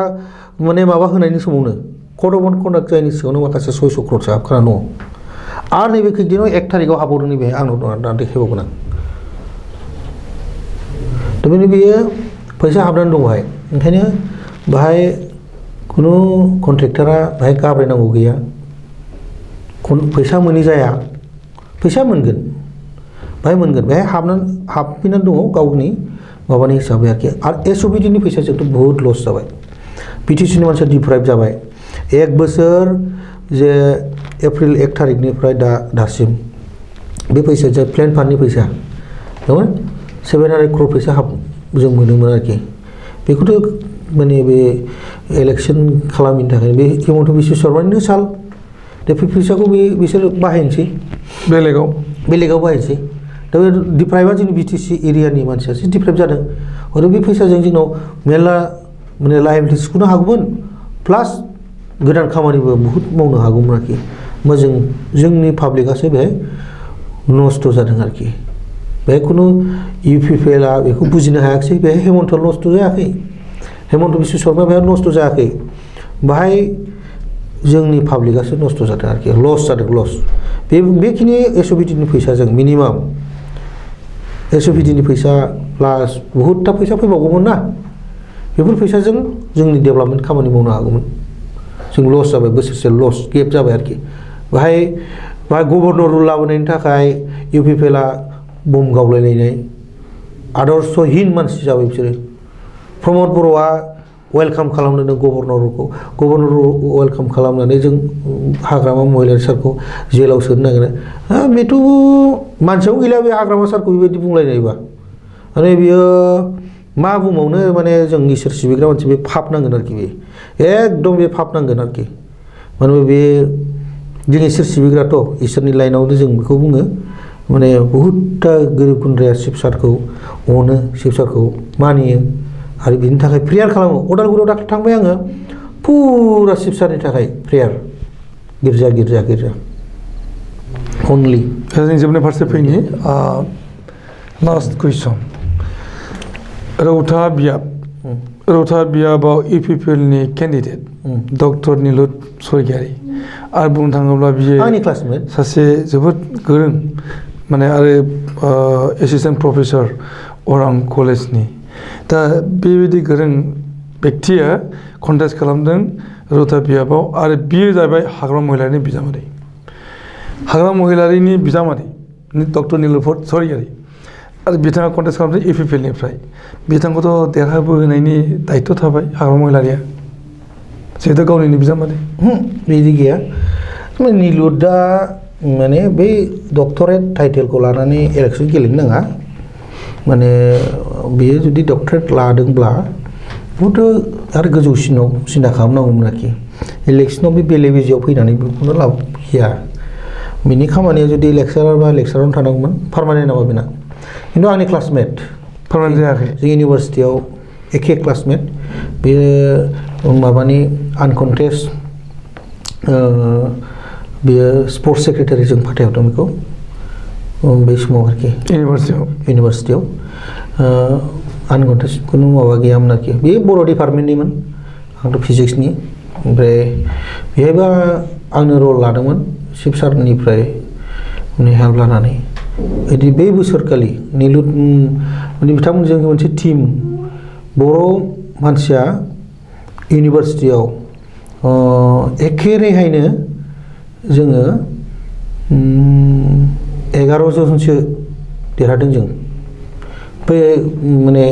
B: माने माबा होनायनि समावनो कड अफ कन्डाक्ट जायैनि सिगाङावनो माखासे 600 crore हाबखाना दङ आरो नैबे खैदिनाव 1 थारिखआव हाबबावदों नैबे आंनाव दा देखायबावगोन आं दा बेयो फैसा हाबनानै दं बाहाय ओंखायनो बाहाय खुनु कन्ट्रेक्टरा बाहाय गाब्रायनांगौ गैया फैसा मोनै जाया फैसा मोनगोन बेहाय हाबफिननानै दङ गावनि माबानि हिसाबै आरोखि आरो एसअपिडिनि फैसाजोंथ' बहुत लस जाबाय बिटिसिनि मानसिया डिप्राइभ जाबाय 1 बोसोर जे एप्रिल 1 थारिखनिफ्राय दासिम बे फैसा जाय प्लेन फान्डनि फैसा नङा 700 crore फैसा जों मोनोमोन आरोखि बेखौथ' माने बे इलेक्सन खालामैनि थाखाय बे हिमन्त बिश्व शर्मानिनो साल दा बे फैसाखौ बिसोर बाहायनोसै बेलेगाव बाहायनोसै दा बे डिप्राइभआ जोंनि बिटिसि एरियानि मानसियासो डिप्राइभ जादों आरो बे फैसाजों जोंनाव मेरला माने लायबिलिटि सुख'नो हागौमोन प्लास गोदान खामानिबो बहुत मावनो हागौमोन आरोखि होमबा जोंनि पाब्लिकआसो बेहाय नस्थ' जादों आरोखि बेहाय खुनु इउपिपिएलआ बेखौ बुजिनो हायाखिसै बेहाय हेमन्तआ नस्थ' जायाखै हेमन्त बिश्व शर्माया बेहाय नस्थ' जायाखै बाहाय जोंनि पाब्लिकआसो नस्थ' जादों आरोखि लस जादों लस बेखिनि एसअपिडिनि फैसाजों मिनिमाम एसअपिडिनि फैसा प्लास बहुतथा फैसा फैबावगौमोन ना बेफोर फैसाजों जोंनि डेभेलपमेन्ट खामानि मावनो हागौमोन जों लस जाबाय बोसोरसे लस गेप जाबाय आरोखि बाहाय गभर्नर रुल लाबोनायनि थाखाय इउपिपिएलआ बम गावलायलायनाय आदर्शहीन मानसि जाबाय बिसोरो प्रमद बर'आ वेलकाम खालामदों गभर्नर वेलकाम खालामनानै जों हाग्रामा महिलारि सारखौ जेलाव सोनो नागिरो बेथ' मानसियावनो गैला बे हाग्रामा सारखौ बेबायदि बुंलायनायबा माने बियो मा बुंबावनो माने जों इसोर सिबिग्रा मानसि बे फाप नांगोन आरोखि बे एकदम बे फाप नांगोन आरोखि माने बे दिनै इसोर सिबिग्राथ' इसोरनि लाइनाव जों बेखौ बुङो माने बहुतथा गोरिब गुन्द्राया शिब सारखौ अनो शिब सारखौ मानियो आरो बिनि थाखाय प्रेयार खालामो अदालगुरियाव दाख्लै थांबाय आङो फुरा शिब सारनि थाखाय प्रेयार गिर्जा गिर्जा गिर्जा अनलि
A: जों जोबनाय फारसे फैनि लास्ट कुइसन रौता बियाबाव इउपिपिएलनि केन्डिडेट डक्टर निलुत स्वरगियारि आरो बुंनो थाङोब्ला बियो
B: आंनि क्लासमेट
A: सासे जोबोद गोरों माने आरो एसिस्टेन्ट प्रफेसर अरां कलेजनि दा बेबायदि गोरों बेक्तिया कन्टेस्ट खालामदों रौता बियाबाव आरो बियो जाबाय हाग्रामा महिलारिनि बिजामादै डक्टर निलुत स्वरगियारि आरो बिथाङा कन्टेस्ट खालामदों इउपिपिएलनिफ्राय बिथांखौथ' देरहाबोहोनायनि दायित्व थाबाय हाग्रामा महिलारिया जिहेतु गावनिनो बिजामादै
B: बिदि गैया निलुतआ माने बै डक्टरेट टाइटेलखौ लानानै इलेक्सन गेलेनो नाङा माने बियो जुदि डक्टरेट लादोंब्ला बहुद आरो गोजौसिनाव सिन्था खालामनांगौमोन आरोखि इलेक्सनाव बे बेले बेजेयाव फैनानै बेखौनो लाब गैया बिनि खामानिया जुदि लेक्सारार बा लेक्सारावनो थानांगौमोन पार्मानेन्ट नामा बेना खिन्थु आंनि क्लासमेट
A: पार्मानेन्ट जायाखै
B: जों इउनिभार्सिटियाव एखे क्लासमेट बेयो माबानि आनकन्टेस्ट बेयो स्पर्ट्स सेक्रेटारि जों फाथायहरदों बेखौ बै समाव आरोखि इउनिभार्सिटियाव आनकन्टेस्ट खुनु माबा गैयामोन आरोखि बे बर' डिपार्टमेन्टनिमोन आंथ' फिजिक्सनि ओमफ्राय बेहायबो आंनो रल लादोंमोन शिब सारनिफ्राय माने हेल्प लानानै बिदि बै बोसोरखालि निलुत माने बिथांमोनजों मोनसे टिम बर' मानसिया इउनिभार्सिटियाव एखे रेहायनो जोङो 11 जनसो देरहादों जों बे माने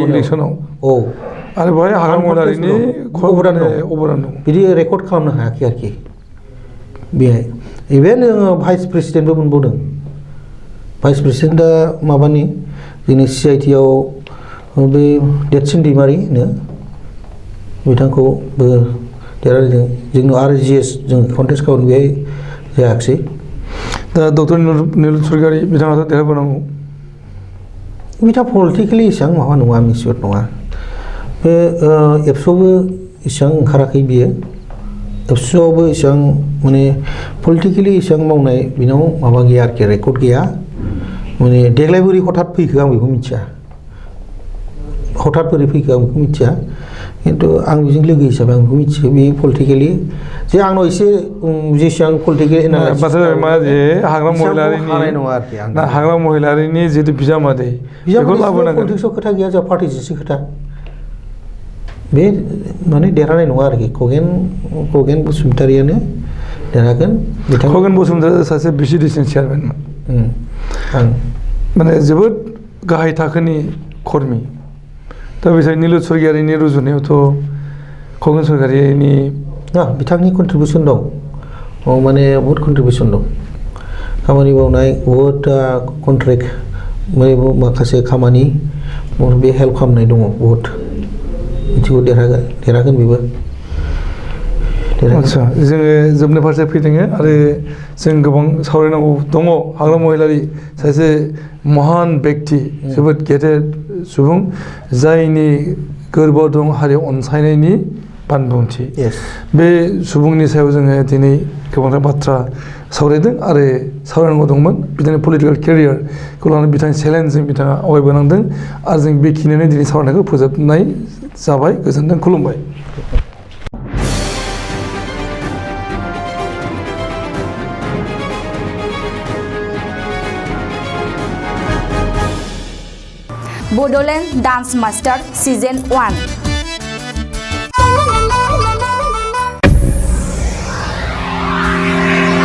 A: इलेक्सनाव
B: औ
A: आरो बेवहाय हाग्रामा महिलारिनि
B: अबदान दं बिदि रेकर्ड खालामनो हायाखै आरोखि बेहाय इभेन जोङो भाइस प्रेसिडेन्टबो मोनबावदों भाइस प्रेसिडेन्टआ माबानि जोंनि CITआव बे देरसिन दैमारिनो बिथांखौबो देरहादों जोंनाव आरो GS जों कन्टेस्ट खालामनो बेहाय जायाखिसै
A: दा डक्टर निलुत स्वरगियारि बिथाङाथ' देरहाबोनांगौ
B: बिथाङा पलिटिकेलि एसेबां माबा नङा मिसुर नङा बे एबसुआवबो एसेबां ओंखाराखै बियो एबसुआवबो एसेबां माने पलिटिकेलि एसेबां मावनाय बिनाव माबा गैया आरोखि रेकर्ड गैया माने देग्लाय बोरै हठात फैखो आं बेखौ मिथिया हठात बोरै फैखो आं बेखौ मिथिया खिन्थु आं बेजों लोगो हिसाबै आं बेखौ मिथियो बे पलिटिकेलि जे आंनाव एसे जेसेबां पलिटिकेल
A: हाग्रामा महिलारिनि जितु बिजामादै बेखौ लाबोनांगोन
B: पलिटिक्सआव खोथा गैया जोंहा पार्टिजोंसो खोथा बे माने देरहानाय नङा आरोखि खगेन बसुमतारियानो देरहागोन
A: खगेन बसुमतारिया सासे VCDC चेयारमेनमोन माने जोबोद गाहाय थाखोनि कर्मि दा बिथां निलुत स्वरगियारिनि रुजुनायावथ' खगेन स्वरगियारिनि
B: बिथांनि कन्ट्रिबिउसन दं माने बहुद कन्ट्रिबिउसन दं खामानि मावनाय बहुद कन्ट्रेक्ट माखासे खामानि बे हेल्प खालामनाय दङ बहुद मिथिगौ देरहागोन बेबो
A: आदसा जोङो जोबनाय फारसे फैदों आरो जों गोबां सावरायनांगौ दङ हाग्रामा महिलारि सासे महान बेक्ति जोबोद गेदेर सुबुं जायनि गोरबोआव दं हारि अनसायनायनि बानबुंथि बे सुबुंनि सायाव जोङो दिनै गोबांथार बाथ्रा सावरायदों आरो सावरायनांगौ दंमोन बिदिनो पलिटिकेल केरियारखौ लानानै बिथांनि चेलेन्जजों बिथाङा आवगायबोनांदों आरो जों बेखिनियानो दिनै सावरायनायखौ फोजोबनाय जाबाय गोजोनथों खुलुमबाय
C: Bodoland Dance Master Season 1